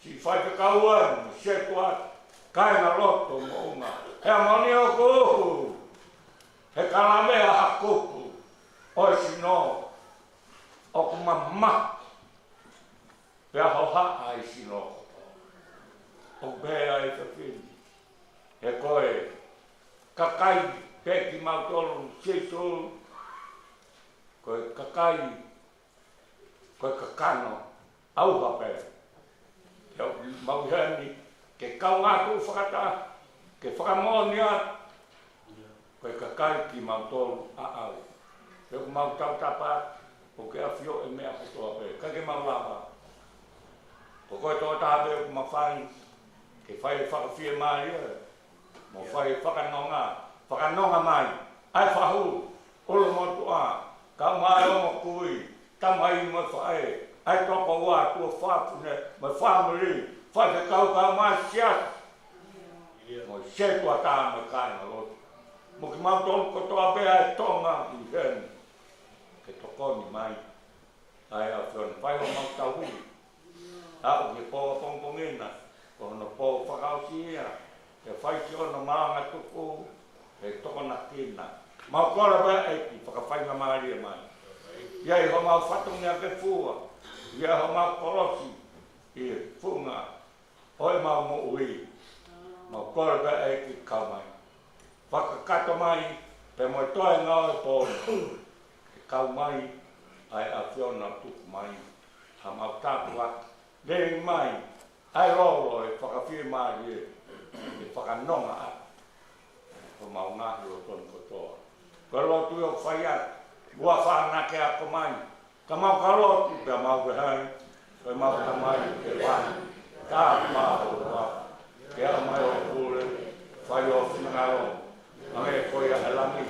siʻi faifekau ē, setuata, kāingalotu moʻunga Heamoni ʻoku uhu he kalaveʻa ha kupu ʻo e sino ʻoku mamahi, pea hohaʻa ʻa e sino ʻoku pehē ʻa e fefine. He ko e kakai pē kimautolu Sīsū, ko e kakai, ko e kakano ʻauha pē. Pea mau ʻi heni ke kaungā tuʻu fakataha, ke fakamoʻoni atu ko e kakai kimautolu ʻaʻau. Pea ʻoku mau tautapa atu, ʻoku ke ʻafioʻi e meʻa kotoa pē, ʻikai ke mau lava. Ko koe tokotaha pē ʻoku mafai ke fai e fakafiemālie, mo fai e fakanonga, fakanonga mai ʻa e fahu, ʻulumotuʻa, kae ʻumaʻā e ongo kui, tamai mo e faʻē, ʻa e tokoua, tuofāfine mo e fāmili, faifekau kae ʻumaʻā e siasi, mo e setuata mo e kāingalotu, mo kimautolu kotoa pē ʻa e Tonga ʻi heni, ke tokoni mai ʻa e ʻAfiona, fai homau tauhi. Aʻu ki he pō ʻapongipongi na, ko hono pō fakaʻosi ia, ke fai ki hono malanga tuku, ke tokonakina. Mau kole pē ʻEiki, fakafaingamālie mai. ʻI ai homau fatongia ke fua, ʻi ai homau kolosi ʻi he funga ʻo ʻemau moʻui. Mau kole pē ʻEiki kau mai. Fakakakato mai, pea mo e toenga ʻo e pō ni, ke kau mai ʻa e ʻAfiona ʻo tuku mai haʻamau tāpuaki. Lelei mai ʻa e lolo ʻo e fakafiemālie, ke fakanonga ʻaki homau ngaahi loto ni kotoa. Ko e lotu ʻoku fai atu, ua fana ke ako mai. Ka mau ka lotu pea mau ke hai, ko ʻemau Tamai ʻoku ʻi he langi, tāpuhā ho huafa, ke aʻu mai hoʻo pule, fai ho finangalo, hangē ko ia he langi,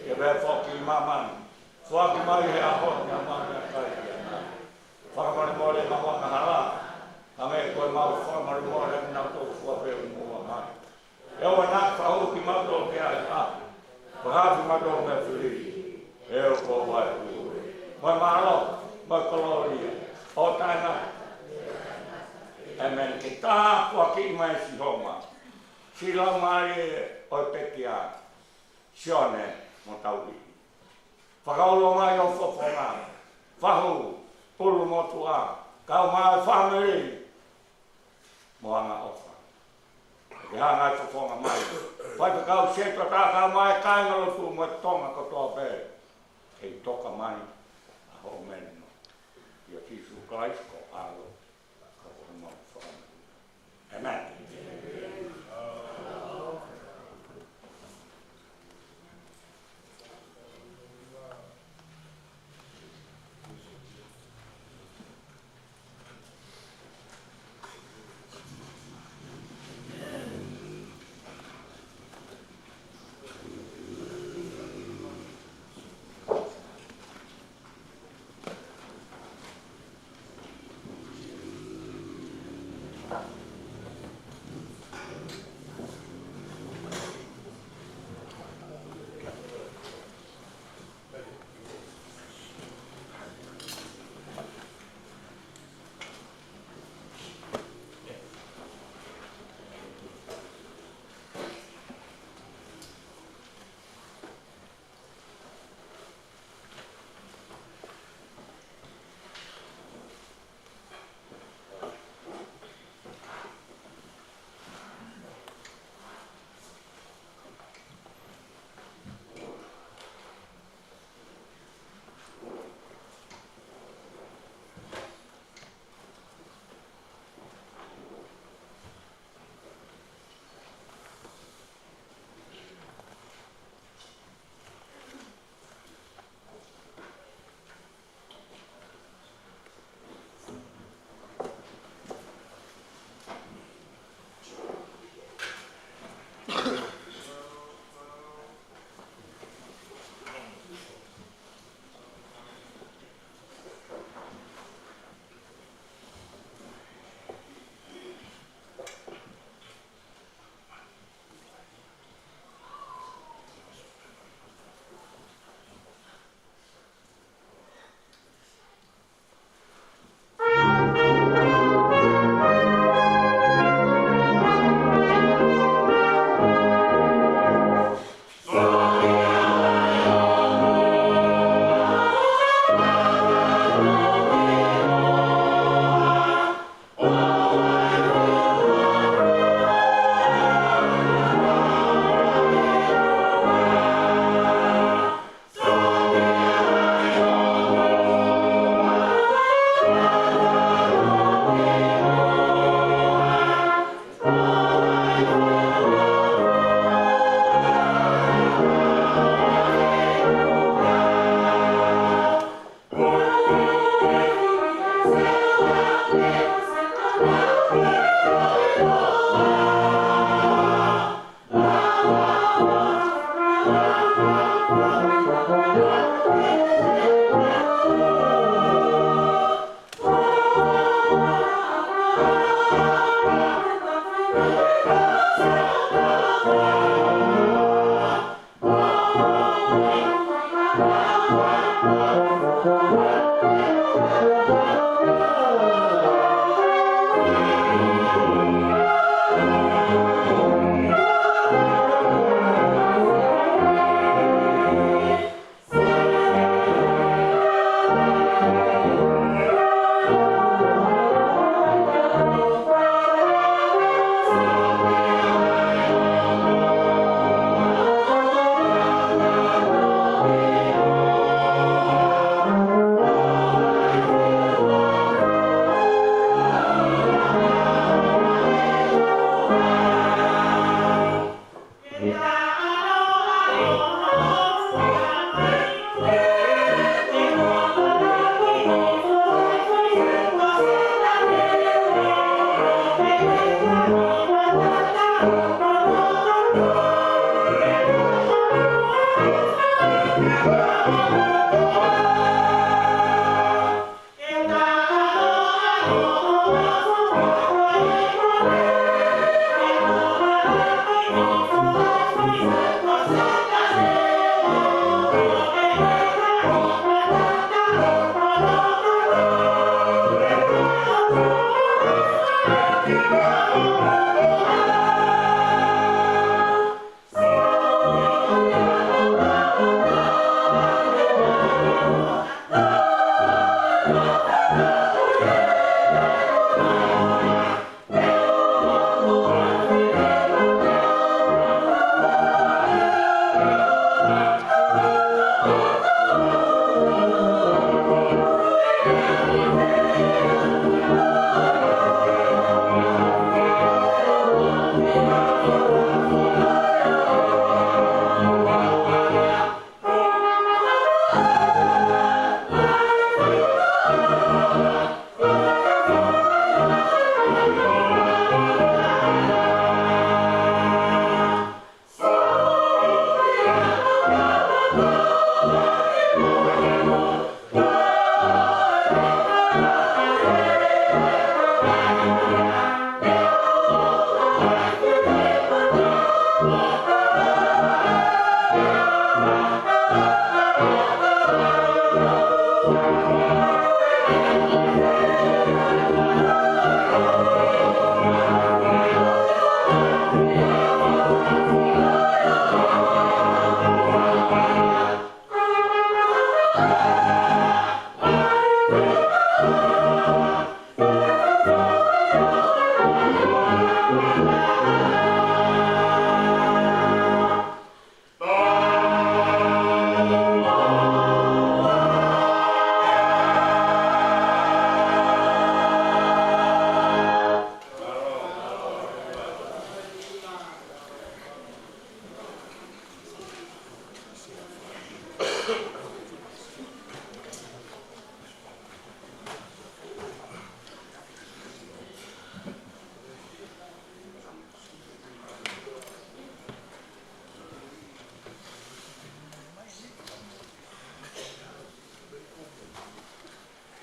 ke pehē foki ʻi māmani. Foaki mai he ʻaho ni haʻamau meʻakai ʻanai. Fakamolemole ʻemau angahala, hangē ko ʻemau fakamolemole ʻa kinautolu ʻoku fakamolemole mai. ʻE ʻoua naʻa ke fakahū kimautolu ki he ʻahiʻahi, ka ke ʻoua naʻa ke fili, he ʻoku ʻoʻou ʻa e pule, mo e mālohi, mo e kolōlia, ʻo taʻengata. ʻĒmeni. Ke tāpuakiʻi mai ʻe Sihova, siʻi laumālie ʻo e pekia, Sione mo Tauhi. Fakaulo mai ho fofonga, fahu, pulu mo tuʻa, kau mai fāmili mo angaʻofa. Ke hanga ʻe he fofonga mai, Faifekau Setuata, kau mai kāingalotu mo e Tonga kotoa pē, ke toka mai ʻa hoʻo melino. ʻIa Sīsū Kalaisi ko ho ʻAlo, ko homau Fakamoʻui. ʻĒmeni.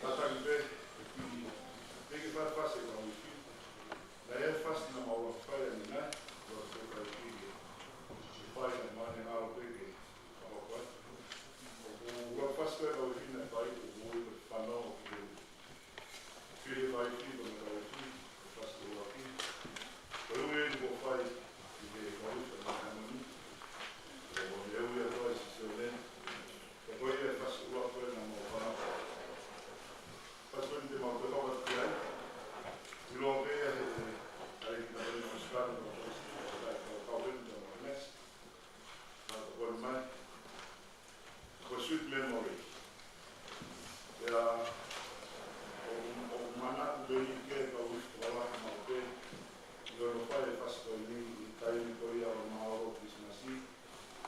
Kātaki pē, ʻoku piki, piki fai fasi ʻa e uike. Naʻe ʻi ai e fasi naʻa mau fai ʻanenai, ʻoku fai piki. Fai naʻe ngalo pē ke fakahoko atu. ʻOku ua fasi ko ē ʻa e uike naʻe fai, ʻoku ui ko e fanongo ki he uike. Fili fai ki he uike naʻe fai ki he fasi ʻuluaki. Ko e uike eni kuo fai ʻi he kau uike naʻe hangē ni. ʻOku ne ui atu ai Sione. Ko ia e fasi ʻuluaki ko ē naʻa mau fanongo. Fasi ko eni te mau toe kau atu ki ai. ʻIloa pē ia he, ʻa e kiʻi tangata ni Pascal, ko e fasi ko ē naʻa mau fanongo. Naʻa ko eni mai. Ko e sweet memory. Pea, ʻoku, ʻoku manatu pē ʻi he kau uike fakalahi maʻu pē. ʻI hono fai e fasi ko eni, ʻi he taimi ko ia ʻo e mālōlō Kilisimasi,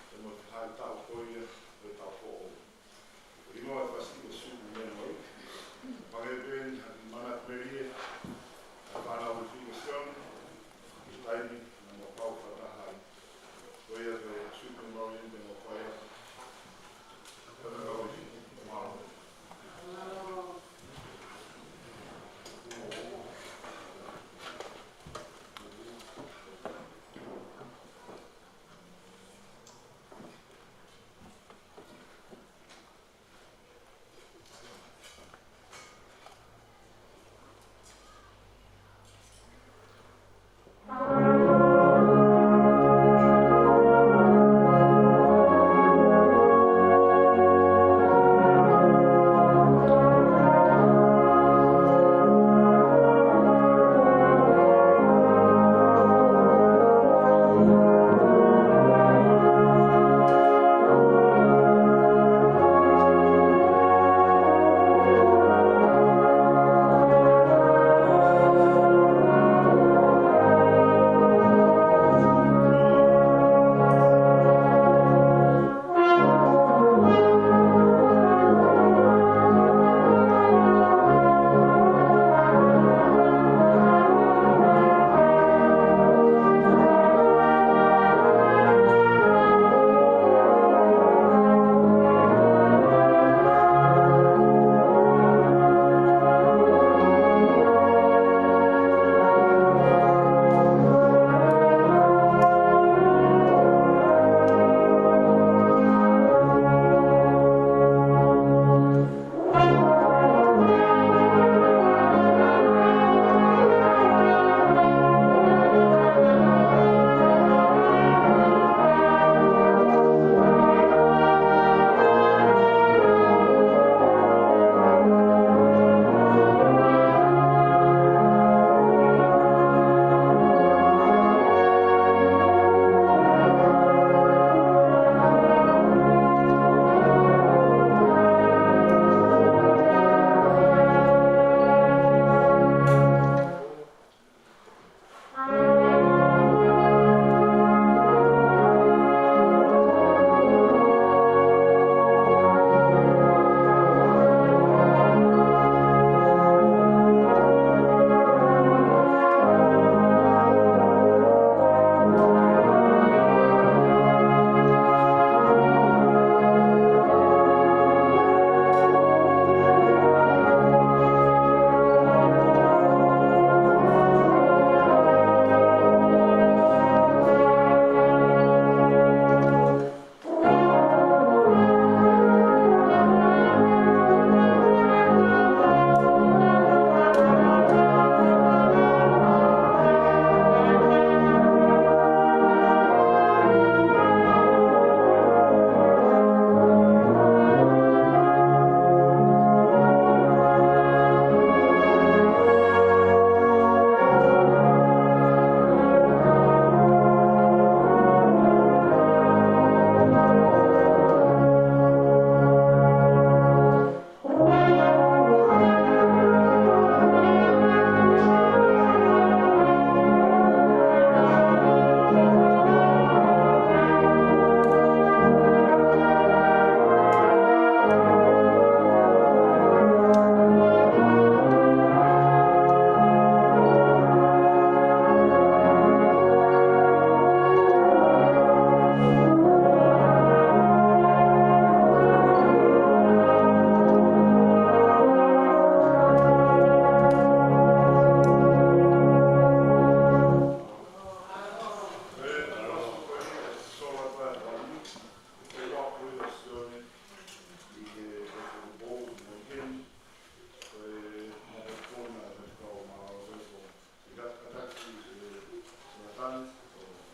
pea mo e fehālaaki ko ia ʻo e taʻu foʻou. Ko e hingoa e fasi ko e sweet memory. Hangē pē eni ha kiʻi manatu melie, ʻa e fānau uike fika Sione, ʻi he taimi naʻa mau kau fakataha ai. Ko ia ko e sweet memory eni te mau fai atu. Ko e fānau uike, mālō.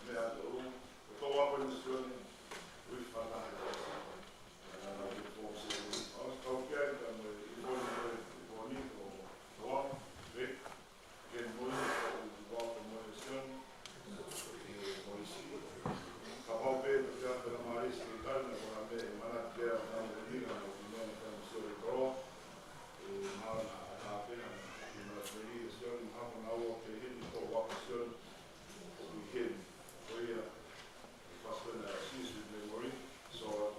Meʻa tolu, ko e toʻu ako ʻa Sione, ui fakataha ʻi he ʻaho Sāpate. Naʻa nau ke fō se ui. ʻOsi kau ki ai ka mo e ʻi Poni, mo e ʻi Poni, ko Toa, Rick, Ken Moise, ko e ui ko Moise Sione, ʻe Moise. Kapau pē ko te aka na Maris ke kari na ko na me mana te a na mo ni na mo ni na mo Sione Koroa. ʻE mana a ta pē na, ʻi mana te ni Sione, mahalo na o ke heni ko wa ko Sione. Ko ui heni. Ko ia, Pastor na Sisu Memory. So,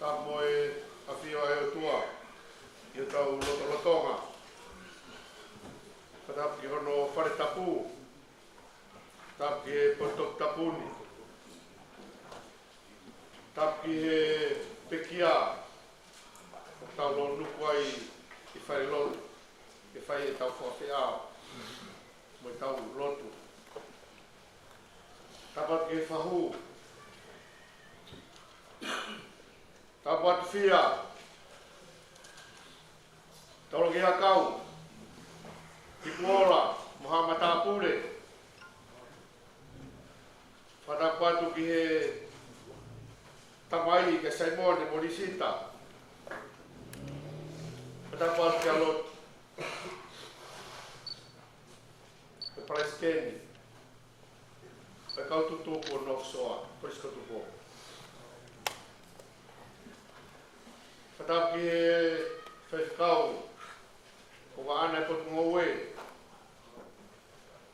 Mo e ʻafio ʻa e ʻOtua ʻi hotau lotolotonga. Fakatapu ki hono fale tapu. Tapu ki he potu tapu ni. Tapu ki he pekia ʻoku tau lōnuku ai ʻi falelotu, ke fai ʻetau fakafeʻao mo ʻetau lotu. Tapu atu ki he fahu. Tapu atu Fia, Toloki Hakau, Hikuola, mo haʻa matāpule. Fakatapu atu ki he tamai, kia Saimone mo Lisita. Fakatapu atu kia Loti, ko e palesiteni ʻo e kau tutuku ʻo North Shore Kolisi ko Tupou. Fakatapu ki he faifekau ʻo Vaʻana ʻi Potungāue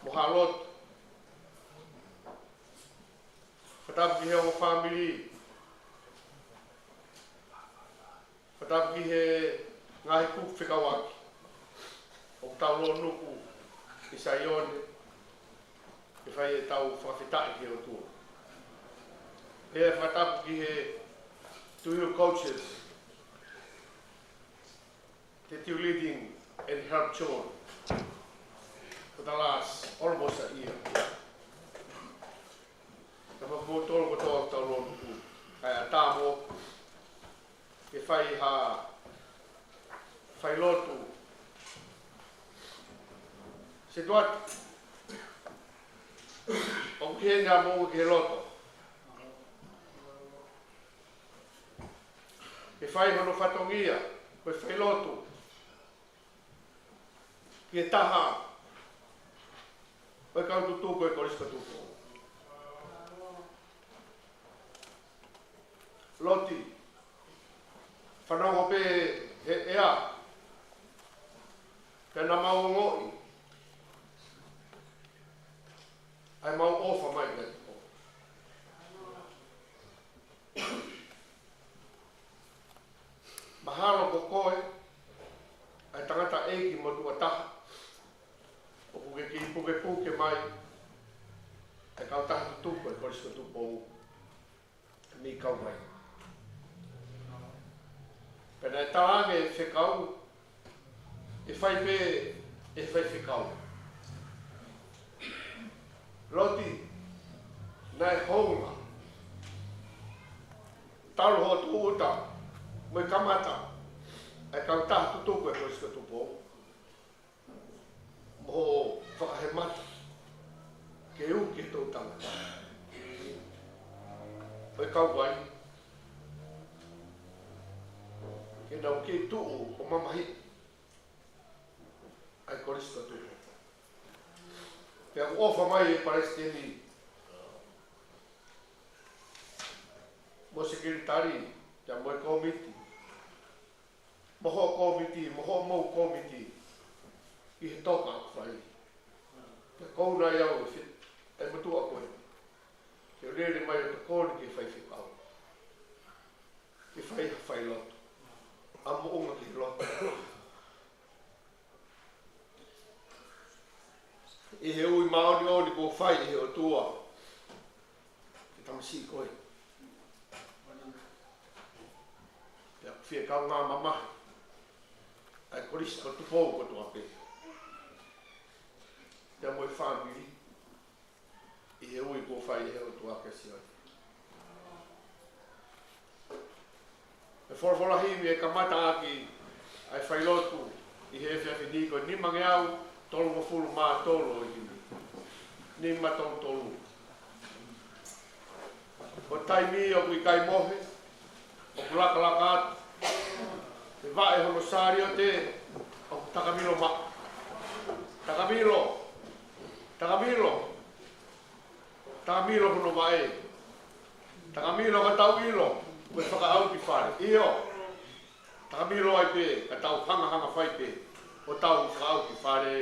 mo haʻa lotu. Fakatapu ki he ongo fāmili. Fakatapu ki he ngaahi kupu fekauʻaki ʻoku tau lōnuku ʻi Saione, ke fai ʻetau fakafetaʻi ki he ʻOtua. Pea fakatapu ki he two coaches that you leading and help John for the last almost a year. Tapu mo kimoutolu kotoa ʻoku tau lōnuku, kae ʻatā mo ke fai ha failotu. Setuata, ʻoku ʻi heni ʻa moʻunga ki he loto. Ke fai hono fatongia, ko e failotu ki he taha ʻo e kau tutuku ʻo e Kolisi ko Tupou. Loti, fanongo pē he ʻea, pea naʻa mau ongoʻi ʻa e mau ʻofa mai ʻa e Tupou. Mahalo ko koe ʻa e tangataʻeiki motuʻa taha ʻoku ke kiʻi pukepuke mai ʻa e kautaha tutuku ʻo e Kolisi ko Tupou mei Kauvai. Pea naʻe talaange ʻe he fekau, ʻe fai pē ʻe he faifekau. Loti, naʻe hounga talu hoʻo tūʻuta mo e kamata ʻa e kautaha tutuku ʻo e Kolisi ko Tupou, mo hoʻo fakahemata ke uki e toʻutangata ʻo e Kauvai ke nau kei tuʻu ʻo mamahiʻi ʻa e Kolisi ko Tupou. Pea ʻoku ʻofa mai e palesiteni mo e sekelitali, pea mo e kōmiti, mo hoʻo kōmiti, mo hoʻomou kōmiti, ʻi he toka ʻoku fai. Pea ʻoku ou nai au ʻe fi-, ʻe motuʻa koe, ke lele mai ʻo tokoni ki he faifekau ke fai ha failotu ʻa moʻunga ki he loto. ʻI he ui māʻoniʻoni kuo fai ʻe he ʻOtua ki he tamasiʻi ko ē, pea ʻoku fie kaungā mamahi ʻa e Kolisi ko Tupou kotoa pē, pea mo e fāmili, ʻi he ui kuo fai ʻe he ʻOtua kia Sione. ʻE folofola himi ʻe kamata ʻaki ʻa e failotu ʻi he efiafi ni ko e nimangeau tolungofulu mā tolu ʻo e himi. Nima tolu tolu. Ko e taimi ʻoku ʻikai mohe, ʻoku lakalaka atu ʻe he vaʻe hono saliote, ʻoku takamilo maʻa. Takamilo. Takamilo. Takamilo hono vaʻe. Takamilo ka tau ʻilo ko e fakaʻauki fale. ʻIo. Takamilo ai pē ka tau hangahanga fai pē ʻo tau fakaʻauki fale.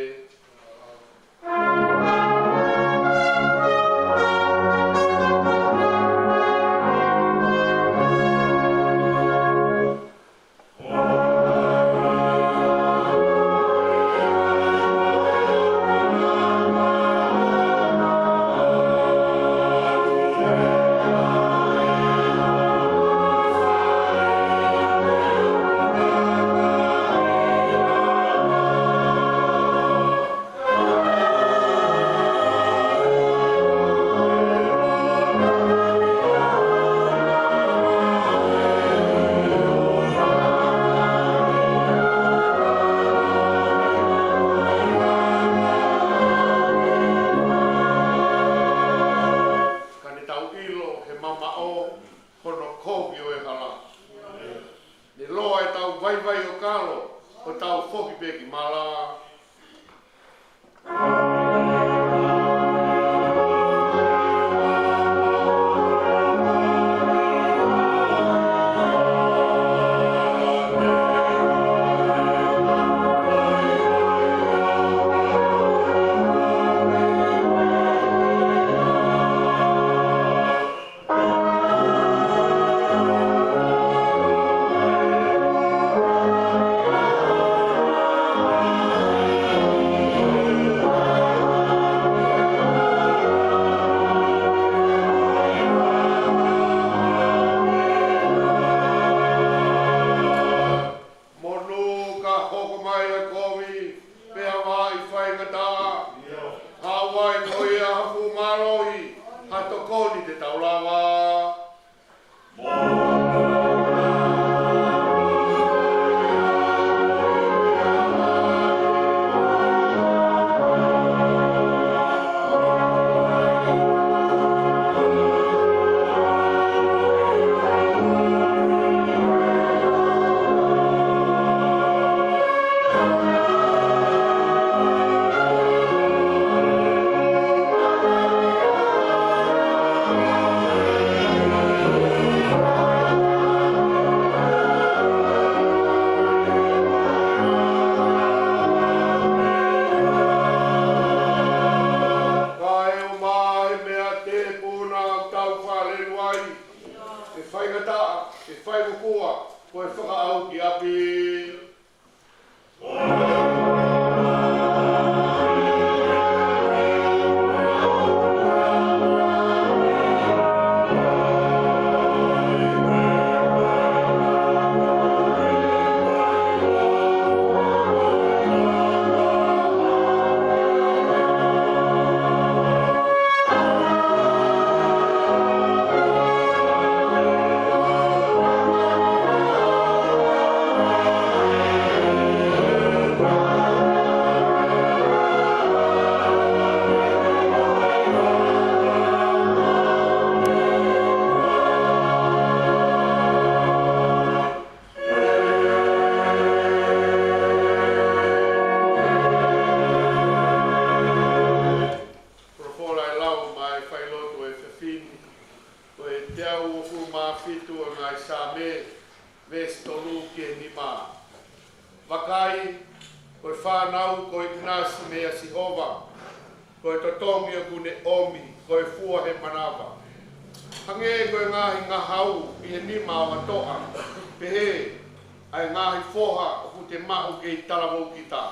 mamaʻo hono kovi ʻo e hala. Ne loa ʻetau vaivai ʻo kalo, ʻo tau foki pē ki mala. Monū ka hoko mai ʻa e kovi, pea vaʻi faingataʻa. Haʻu ai ko ia ha fuʻu mālohi, ha tokoni te tau lava. Kae ʻumaʻā e meʻa tēpuna ʻoku tau fālelu ai, ʻe faingataʻa, ʻe faingofua, ko e fakaʻau ki ʻapi. Folofola ʻe lau maʻa e failotu ʻo e efiafi ni, ko e teau uofulu mā fitu ʻo e ngaahi Saame, veesi tolu ki he nima. Vakai, ko e fānau ko e ʻinasi meia Sihova, ko e totongi ʻoku ne ʻomi, ko e fua he manava. Hangē ko e ngaahi ngahau ʻi he nima ʻo ha toʻa, pehē ʻa e ngaahi foha ʻoku te maʻu kei talavou kita.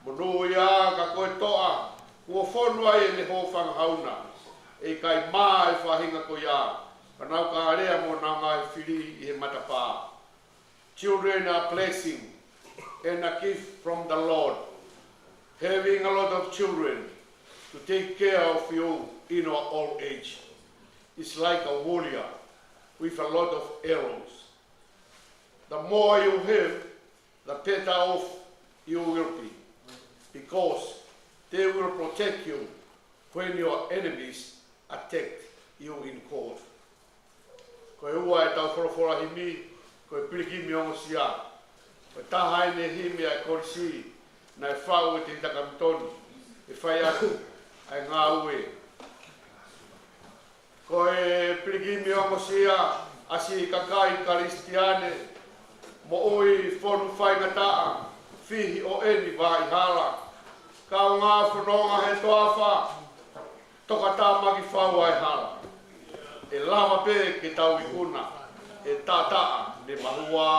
Monūʻia ka ko e toʻa, kuo fonu ai ʻene hōfangahau na, ʻe ʻikai mā e faʻahinga ko ia, ka nau ka lea mo ʻenau ngaahi fili ʻi he matapā. Children are blessing and a gift from the Lord. Having a lot of children to take care of you in your old age is like a warrior with a lot of arrows. The more you have, the better off you will be, because they will protect you when your enemies attack you in court. Ko e ua ʻetau folofola himi, ko e Pilikimi Ongosia. Ko e taha eni e himi ʻa e kolisi naʻe faʻu ʻe Tevita Kamitoni, ʻe fai atu ʻa e ngāue. Ko e Pilikimi Ongosia, ʻa siʻi kakai Kalisitiane, moʻui fonu faingataʻa, fihi ʻo eni vaʻi hala. Kaungā fononga he toafa, tokatāmaki fau ʻa e hala. ʻE lava pē ke tau ikuna, ʻe taʻataʻa ne mahua.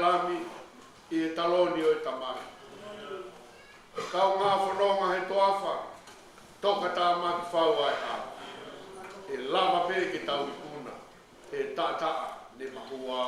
Ami ʻi he taloni ʻo e Tamai. Kaungā fononga he toafa, tokatāmaki fau ʻa e ʻaho. ʻE lava pē ke tau ikuna, ʻe taʻataʻa ne mahua.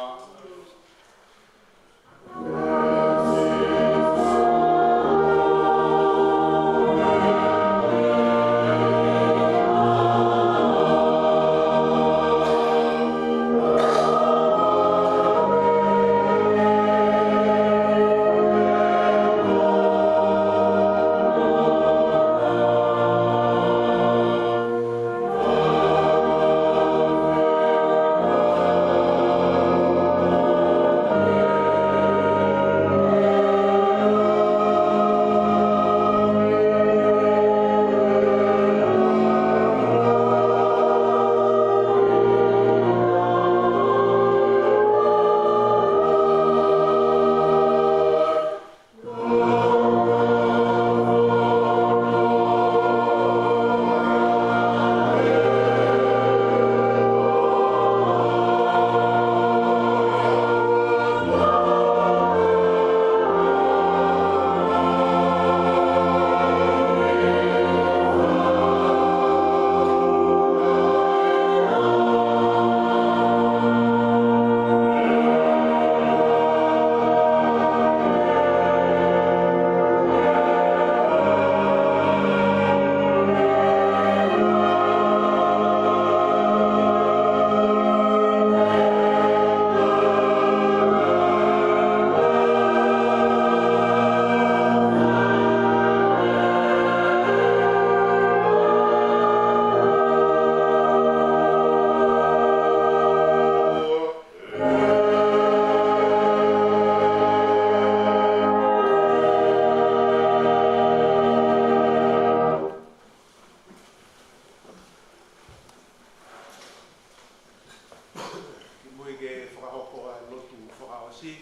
Kimuʻa ke fakahoko ʻa e lotu fakaʻosi,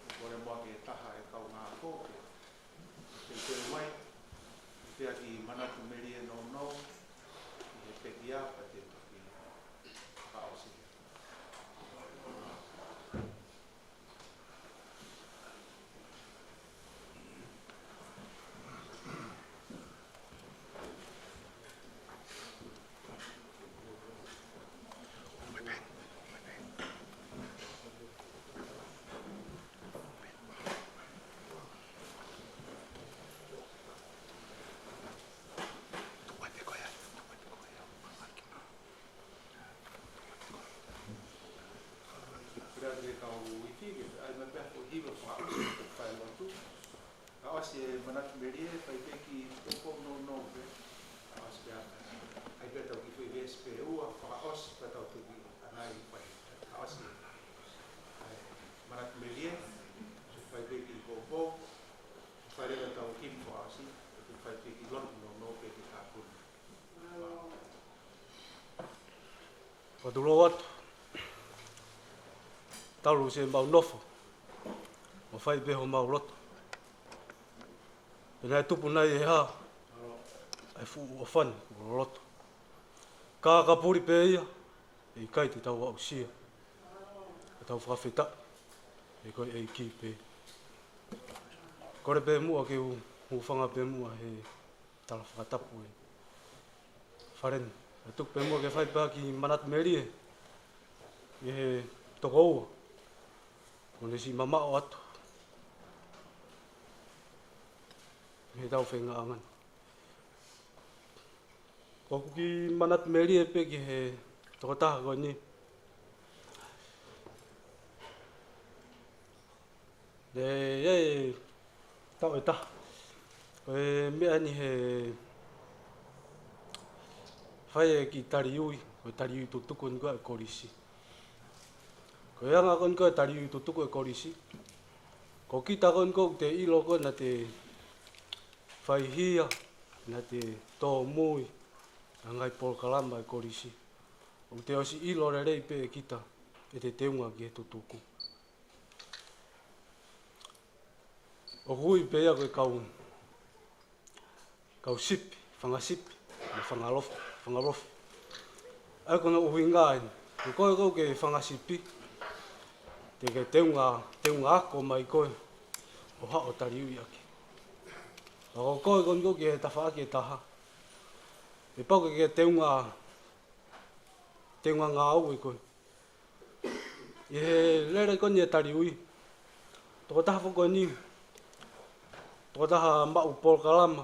ʻoku kole muʻa ke taha e kaungā ako ke teuteu mai, pea ki Manatu Melie Nounou, ʻi he pekia pea te u toki fakaʻosi. Pea te kau ifi ke ʻai mai pē ha foʻi hiva fakaʻosi ʻo fai lotu. Fakaʻosi ʻe Manatu Melie, fai pē ki he poupou nounou pē. Fakaʻosi pē ʻa, ʻai pē tau kiʻi foʻi veesi pē ua, fakaʻosi pea tau toki ʻanai fai. Fakaʻosi ʻe Manatu Melie, fai pē ki he poupou, fai leva tau himi fakaʻosi, fai pē ki he lotu nounou pē ki he kāpuni. Fakatulou atu. Talu siʻemau nofo, ʻo fai pē homau lotu. Pea naʻe tupu nai ʻe hā ʻa e fuʻu ʻofani ʻo loloto? Ka ka puli pē ia, ʻe ʻikai te tau aʻusia. Ka tau fakafetaʻi, he ko e ʻEiki pē. Kole pē muʻa ke u hūfanga pē muʻa he tala fakatapu ʻe Faleni. Ka tuku pē muʻa ke fai pē ki Manatu Melie, ʻi he tokoua, ʻo ne siʻi mamaʻo atu mei heʻetau feingaʻanga ni. ʻOku kiʻi Manatu Melie pē ki he tokotaha ko eni. ʻE, ʻe, tau ʻe taha. Ko e meʻa ni he fai e kiʻi taliui, ko e taliui tutuku ni ko ē ʻa e kolisi. Ko e anga ko eni ko e taliui tutuku ʻa e kolisi. Ko kita ko eni ʻoku te ʻilo ko ē naʻa te faihia, naʻa te tōmui ʻa e ngaahi polokalama ʻa e kolisi. ʻOku te ʻosi ʻilo lelei pē ʻe kita ʻete teunga ki he tutuku. ʻOku ui pē ia ko e kau, kau sipi, fanga sipi, mo e fanga lofi, fanga lofi. ʻA ia ko hono ʻuhinga eni, ko koe ʻoku ke fanga sipi, Te ke teunga, teunga ako mai koe ʻo haʻu ʻo taliui ʻaki. Ka ko koe ko eni ko ē ki he tafaʻaki ʻe taha, ʻe pau ke ke teunga, teunga ngāue koe. ʻI he lele ko eni ʻa e taliui, tokotaha foki ko eni, tokotaha maʻu polokalama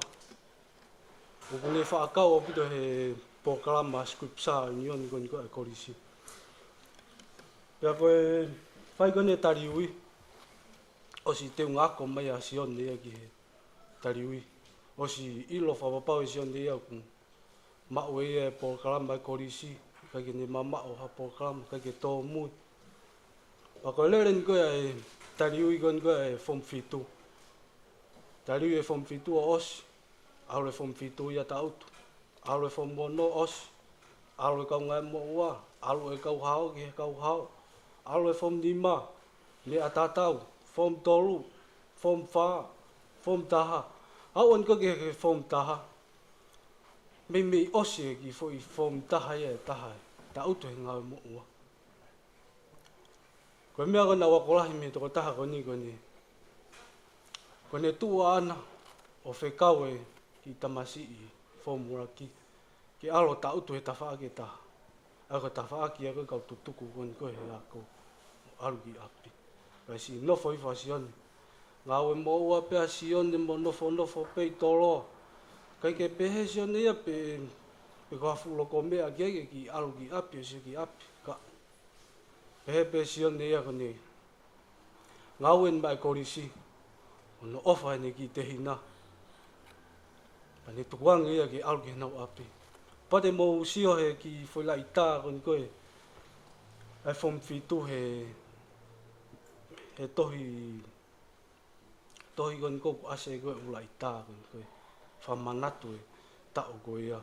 ʻoku ne faʻa kau ʻaupito he polokalama Scripture Union ko eni ko ē ʻa e kolisi. Pea ko e fai ko eni ʻa e taliui, ʻosi teunga ako mai ʻa Sione ia ki he taliui. ʻOsi ʻilo fakapapau ʻe Sione ia ʻoku maʻu ʻe ia e polokalama ʻa e kolisi, ʻikai ke ne mamaʻo ha polokalama, ʻikai ke tōmui. Pea ko e lele eni ko ē ʻa e taliui ko eni ko ē ʻa e Form fitu. Taliui e Form fitu ʻo ʻosi, ʻalu e Form fitu ia taʻutu. ʻAlu e Form ono ʻosi, ʻalu e kau ngāue moʻua, ʻalu e kau hao ki he kau hao, ʻalu e Form nima, meʻa tatau, Form tolu, Form fā, Form taha. Aʻu eni ko ē ki he Form taha, meimei ʻosi e kiʻi foʻi Form taha ia ʻe taha ʻe taʻutu he ngāue moʻua. Ko e meʻa ko ē naʻe ako lahi mei he tokotaha ko eni ko eni, ko ʻene tuʻu ʻaʻana ʻo fekau e kiʻi tamasiʻi Form ʻuluaki ke ʻalu ʻo taʻutu he tafaʻaki ʻe taha. ʻA ia ko e tafaʻaki ia ko ē kau tutuku ko eni ko ē he ako ʻo ʻalu ki ʻapi. Pea siʻi nofo hifo ʻa Sione. Ngāue moʻua pē ʻa Sione mo nofonofo pē ʻi toloa. ʻIkai ke pehē ʻe Sione ia pe, pe ko ha fuʻu loko meʻa ki ai ke kiʻi ʻalu ki ʻapi, ʻo sio ki ʻapi. Ka pehē pē ʻe Sione ia ko ʻene ngāue eni maʻa e kolisi, ʻo ne ʻofa heʻene kiʻi tehina, pea ne tukuange ia ke ʻalu ki heʻenau ʻapi. Pea te mou sio he kiʻi foʻi laʻitā ko eni ko ē ʻa e Form fitu he, he tohi, tohi ko eni ko ē ʻoku ʻasi ai ko ē ʻū laʻitā ko eni ko ē, fakamanatu e taʻu ko ia.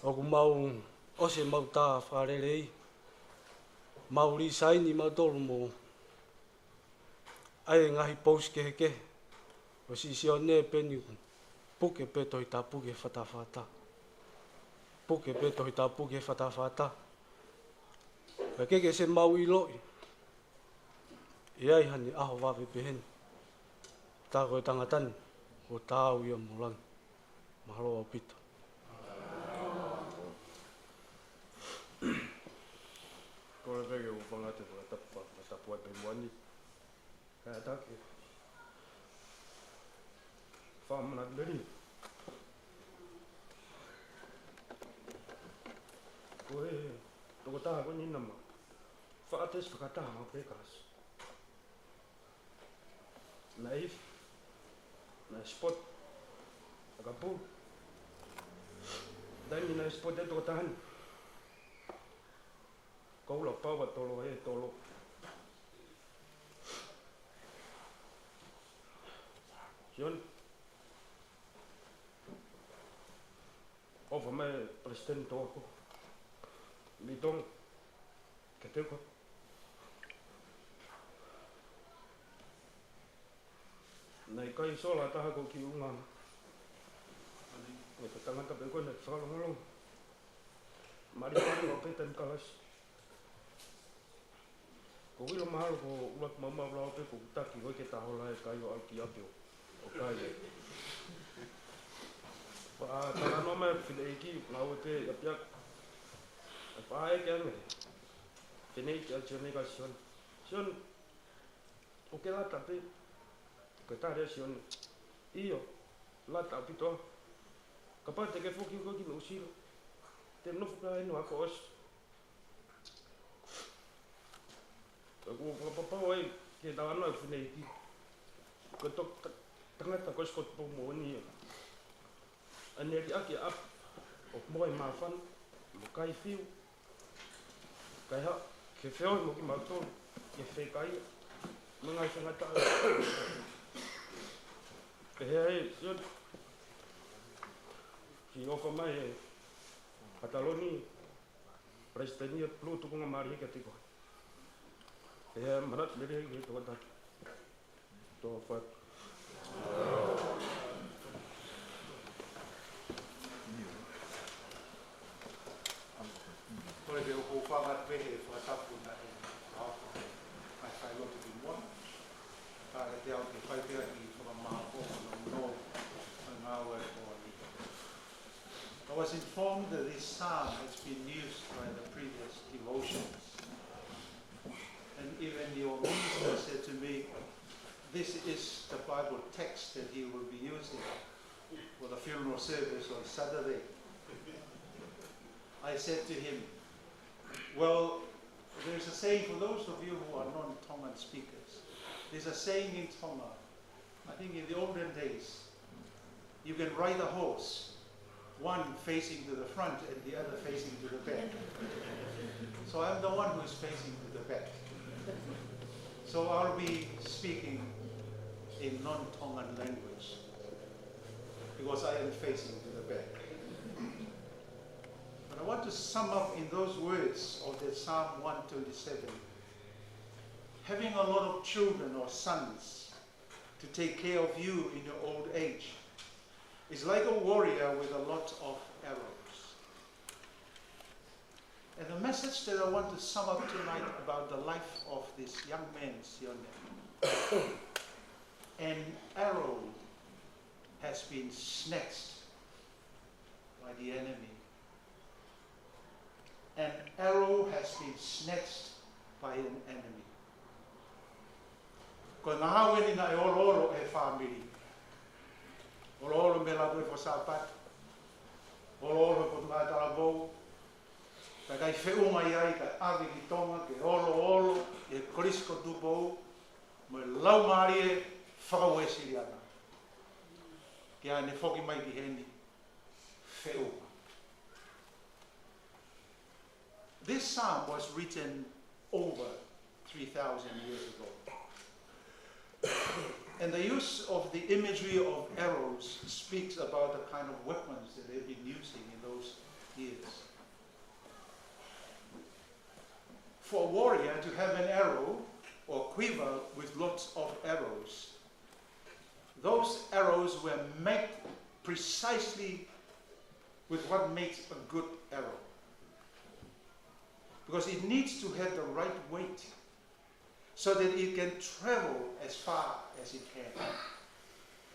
ʻOku mau ʻosi ʻemau tā fakalelei, mau lisaini mautolu mo ʻai e ngaahi pousi kehekehe ʻo siʻi Sione Peni, ʻoku puke pē Tohi Tapu ki he fatafata. Puke pē Tohi Tapu ki he fatafata. Pea ʻikai ke se mau ʻiloʻi ʻe ʻi ai haʻane ʻaho vave pehē ni. Tā ko e tangata ni, ʻoku taau ia mo langi. Mahalo ʻaupito. Kole pē ke u hūfanga atu he fakatapu, fakatapu ʻa e pē muani. Kātaki. Fakamanatu lelei. Ko e tokotaha ko eni naʻá ma faʻa tesi fakataha maʻu pē kalasi. Naʻe ifi, naʻe spot ʻa Kapu. Taimi naʻe spot e tokotaha ni, ko ula pau ʻa tolo e tolo. Sione, ʻofa mai Palesiteni Toko mei Tonga kiate koe. Naʻe ʻikai sola ha taha ʻoku kiʻi ʻunga. Naʻe ko e tangata pē ko ē naʻe fakalongolongo. Mali pali ʻo pē taimi kalasi. Ko ʻilo mahalo ko ʻuluaki maumau lao pē ko ʻeku taki ko ē ke tahola e kai ʻo ʻalu ki ʻapi ʻo, ʻo kai. Pea talanoa mai e fineʻeiki, ngāue pē ʻi ʻapiako. Pea ʻeke ange e fineʻeiki ʻa Sione kia Sione, Sione, ʻoku ke lata pē? Ko e tali ʻa Sione, ʻio, lata ʻaupito au. Kapau te ke foki koe ki Nuʻusila, te u nofo pē au ʻi heni ʻo ako ʻosi. ʻOku ou fakapapau ai ki he talanoa e fineʻeiki, ko e to-, ta-, tangata ko Sikoto Pou moʻoni ia. ʻA ʻene liʻaki ʻapi ʻo mohe māfana, mo kai fiu, kaihaʻa, ke feohi mo kimautolu ke fekaia mo e ngaahi faingataʻa. Pehē ai, Sione, kiʻi ʻofa mai e Pataloni, Palesiteni ia, pulu tukunga mālie kiate koe. Pea manatu lelei ki he tokotaha. Tō fatu. Kole ke u hūfanga pē he fakatapu naʻe ʻaofi. Fai pē ʻaki e fakamāʻopoʻopo ʻo e ngāue ko eni. I was informed that this psalm has been used by the previous devotions. And even your minister said to me, "This is the Bible text that he will be using for the funeral service on Saturday." I said to him, "Well, there's a saying, for those of you who are non-Tongan speakers, there's a saying in Tonga, I think in the olden days, you can ride a horse, one facing to the front and the other facing to the back. So I'm the one who is facing to the back. So I'll be speaking in non-Tongan language because I am facing to the back." But I want to sum up in those words of the Psalm one twenty-seven. Having a lot of children or sons to take care of you in your old age is like a warrior with a lot of arrows. And the message that I want to sum up tonight about the life of this young man, Sione, an arrow has been snatched by the enemy. An arrow has been snatched by an enemy. Ko e ngahau eni naʻe oloolo ʻe he fāmili. Oloolo mei he Lautohi Faka-Sāpate. Oloolo he Potungāue Talavou. Kae ʻikai feʻunga ia ai kae ʻave ki Tonga ke oloolo ʻi he Kolisi ko Tupou mo e Laumālie Fakauēsiliana. Ke ʻalu ʻo foki mai ki heni feʻunga. This psalm was written over three thousand years ago. And the use of the imagery of arrows speaks about the kind of weapons that they've been using in those years. For a warrior to have an arrow or quiver with lots of arrows, those arrows were made precisely with what makes a good arrow. Because it needs to have the right weight so that it can travel as far as it can.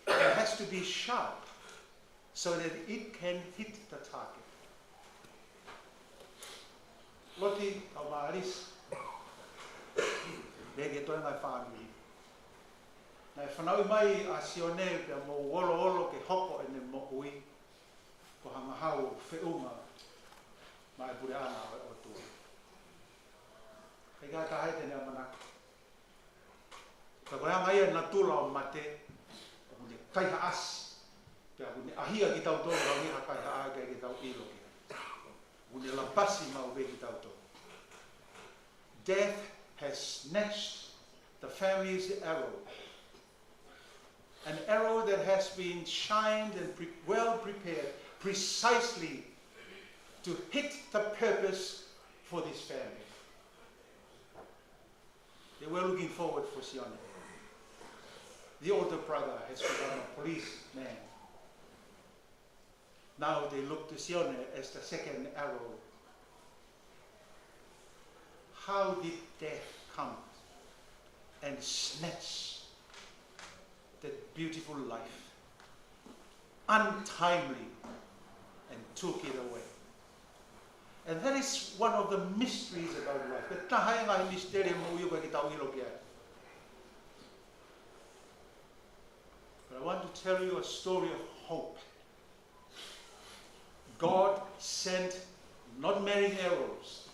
It has to be sharp so that it can hit the target. Loti, kau Mālisi, lele ki he toenga e fāmili. Naʻe fanauʻi mai ʻa Sione pea mo oloolo ke hoko ʻene moʻui ko ha ngahau feʻunga maʻa e puleʻanga ʻo e ʻOtua. ʻIkai ke ʻi ai ha taha ia te ne ʻamanaki. Ka ko e anga ia e natula ʻo mate, ʻoku ne kaihaʻasi. Pea ʻoku ne ʻahia kitautolu ʻaki ha kaihaʻa ʻikai ke tau ʻilo ki ai. ʻOku ne lapasi maʻu pē kitautolu. Death has snatched the family's arrow. An arrow that has been shined and pre-, well prepared precisely to hit the purpose for this family. They were looking forward for Sione. The older brother has become a policeman. Now they look to Sione as the second arrow. How did death come and snatch that beautiful life untimely and took it away? And that is one of the mysteries about life. Ko e taha ia e ngaahi misiteli e moʻui ʻoku ʻikai ke tau ʻilo ki ai. But I want to tell you a story of hope. God sent not many arrows,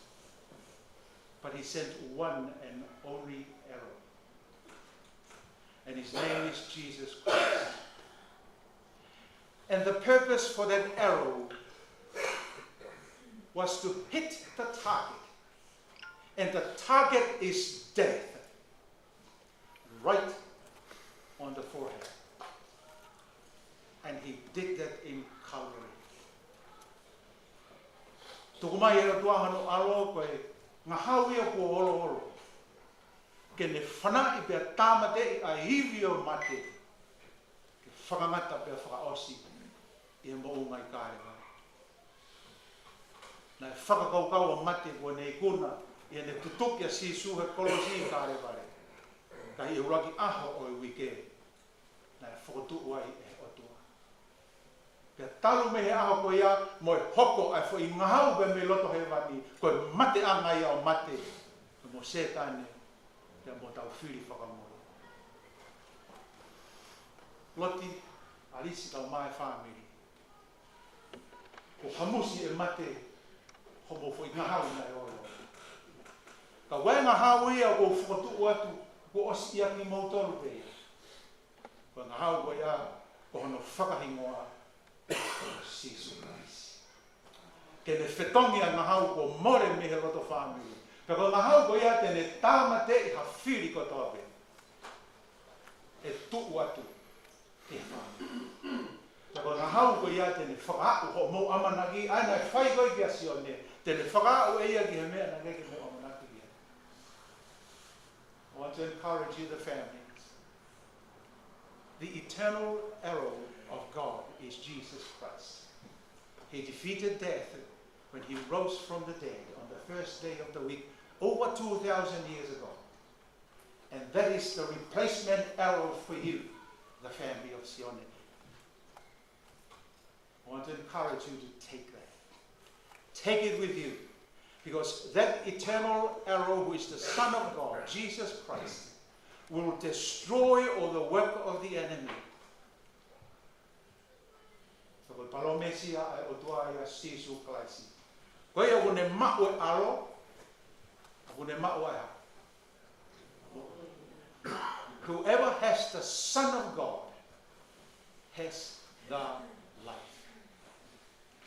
but he sent one and only arrow. And his name is Jesus Christ. And the purpose for that arrow was to hit the target. And the target is death. Right on the forehead. And he did that in Calvary. Tuku mai ʻe he ʻOtua hono ʻAlo ko e ngahau ia kuo oloolo. Ke ne fanaʻi pea tāmateʻi ʻa e ivi ʻo e mate. Ke fakangata pea fakaʻosi ʻi he moʻunga ʻi Kalevale. Naʻe fakakaukau ʻa mate kuo ne ikuna ʻi heʻene tutuki ʻa Sīsū he kolosi ʻi Kalevale. Ka ʻi he ʻuluaki ʻaho ʻo e uike, naʻe fokotuʻu ai ʻe he ʻOtua. Pea talu mei he ʻaho ko ia, mo e hoko ʻa e foʻi ngahau pē mei loto hēvani, ko e mateʻanga ia ʻo mate, mo Sētane, pea mo hotau fili fakamoʻui. Loti, ʻAlisi, kau mai fāmili. Kuo hamusi ʻe mate homou foʻi ngahau naʻe olo. Ka ko e ngahau ia kuo fokotuʻu atu, kuo ʻosi ia kimoutolu pē ia. Ko e ngahau ko ia, ko hono fakahingoa, Sīsū Kalaisi. Ke ne fetongi ʻa e ngahau kuo mole mei he loto fāmili. Pea ko e ngahau ko ia te ne tāmateʻi ha fili kotoa pē ʻe tuʻu atu ki he fāmili. Pea ko e ngahau ko ia te ne fakaaʻu hoʻomou ʻamanaki, ʻa ia naʻe fai ko ē kia Sione, te ne fakaaʻu ʻe ia ki he meʻa naʻe ʻikai ke mou ʻamanaki ki ai. I want to encourage you, the families. The eternal arrow of God is Jesus Christ. He defeated death when he rose from the dead on the first day of the week, over two thousand years ago. And that is the replacement arrow for you, the family of Sione. I want to encourage you to take that. Take it with you. Because that eternal arrow, who is the Son of God, Jesus Christ, will destroy all the work of the enemy. So ko e palōmesi ia ʻa e ʻOtua ʻia Sīsū Kalaisi. Ko ia ʻoku ne maʻu e ʻAlo, ʻoku ne maʻu e hā? Whoever has the Son of God has the life.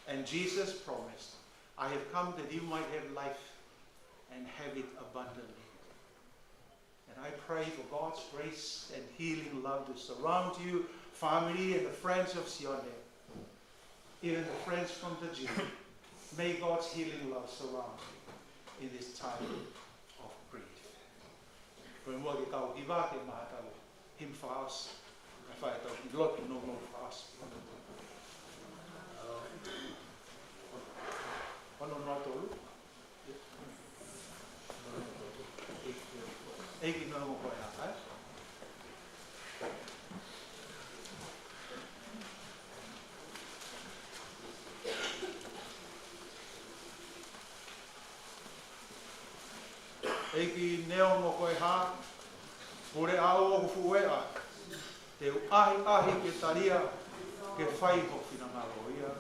And Jesus promised, "I have come that you might have life and have it abundantly." And I pray for God's grace and healing love to surround you, family and the friends of Sione, even the friends from the gym. May God's healing love surround you in this time of grief. Ko e muʻa ke kau hiva ke maʻu ʻetau himi fakaʻosi. Ka fai ʻetau kiʻi lotu nounou fakaʻosi. Ono noa tolu. ʻEiki, neongo ko e hā, ē? ʻEiki, neongo ko e hā, pule ʻa hoku fuʻu eʻa, te u ʻahiʻahi ke talia, ke fai ho finangalo ia.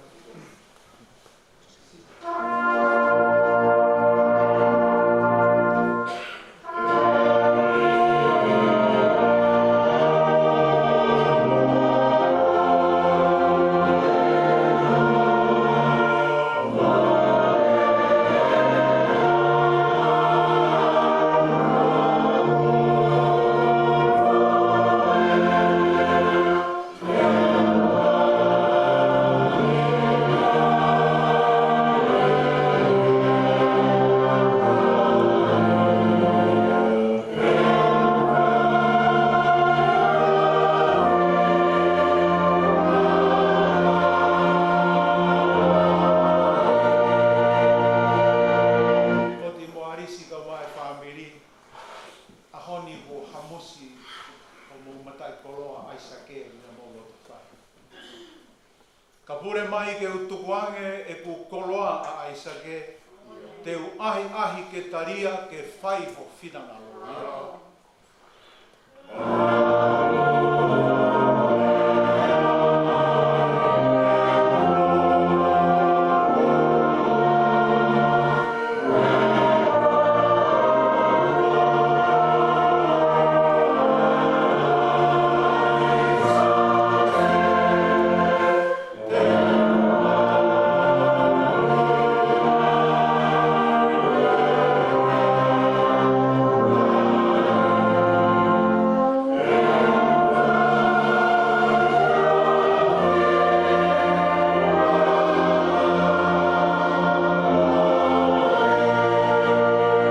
Loti mo ʻAlisi kau mai fāmili, ʻaho ni kuo hamusi homou mataʻikoloa ʻa ʻAisake ʻi hoʻomou loto fai. Ka pule mai ke u tukuange ʻeku koloa ʻa ʻAisake, te u ʻahiʻahi ke talia ke fai ho finangalo ia.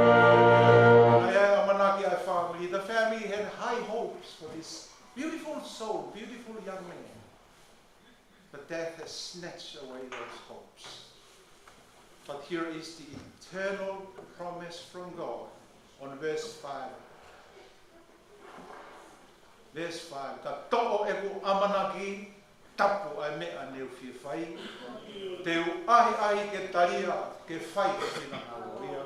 ʻA ia ʻamanaki ʻa e family. The family had high hopes for this beautiful soul, beautiful young man. But death has snatched away those hopes. But here is the eternal promise from God on verse five. Verse five, ka toʻo ʻeku ʻamanaki, tapu ʻa e meʻa ne u fie fai. Te u ʻahiʻahi ke talia, ke fai ho finangalo ia.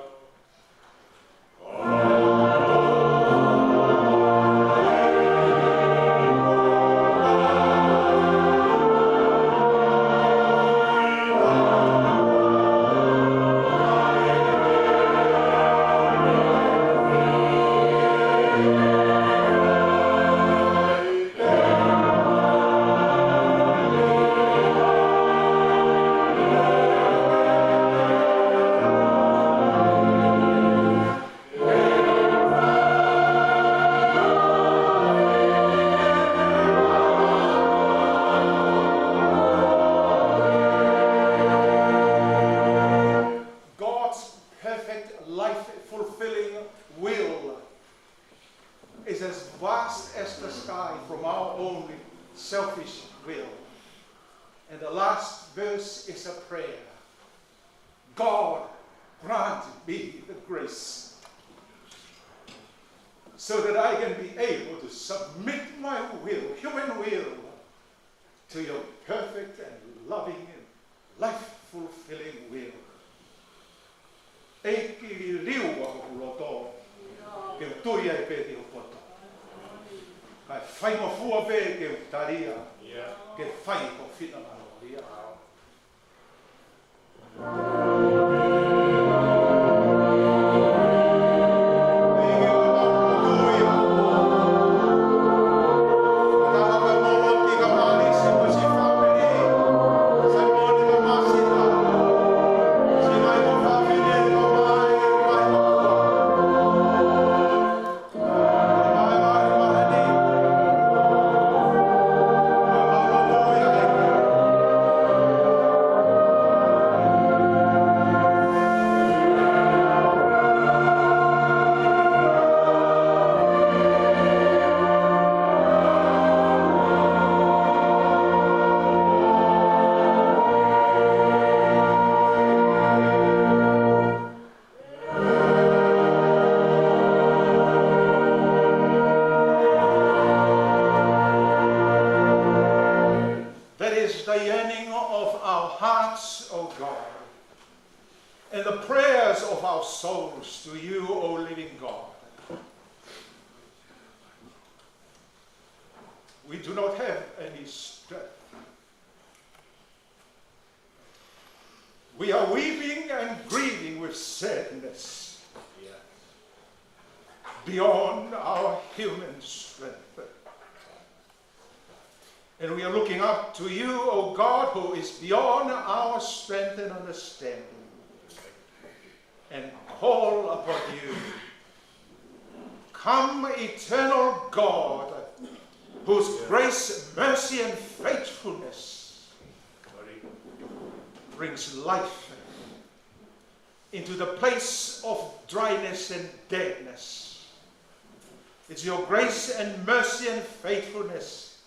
God's perfect life-fulfilling will is as vast as the sky from our own selfish will. And the last verse is a prayer. God, grant me the grace so that I can be able to submit my will, human will, to your perfect and loving and life-fulfilling will. ʻEiki, liliu ʻa hoku loto, ke u tui ai pē ki ho poto. Kae faingofua pē ke u talia, ke fai ho finangalo ia. That is the yearning of our hearts, O God, and the prayers of our souls to you, O living God. We do not have any strength. We are weeping and grieving with sadness beyond our human strength. And we are looking up to you, O God, who is beyond our strength and understanding, and call upon you. Come, eternal God, whose grace, mercy, and faithfulness brings life into the place of dryness and deadness. It's your grace and mercy and faithfulness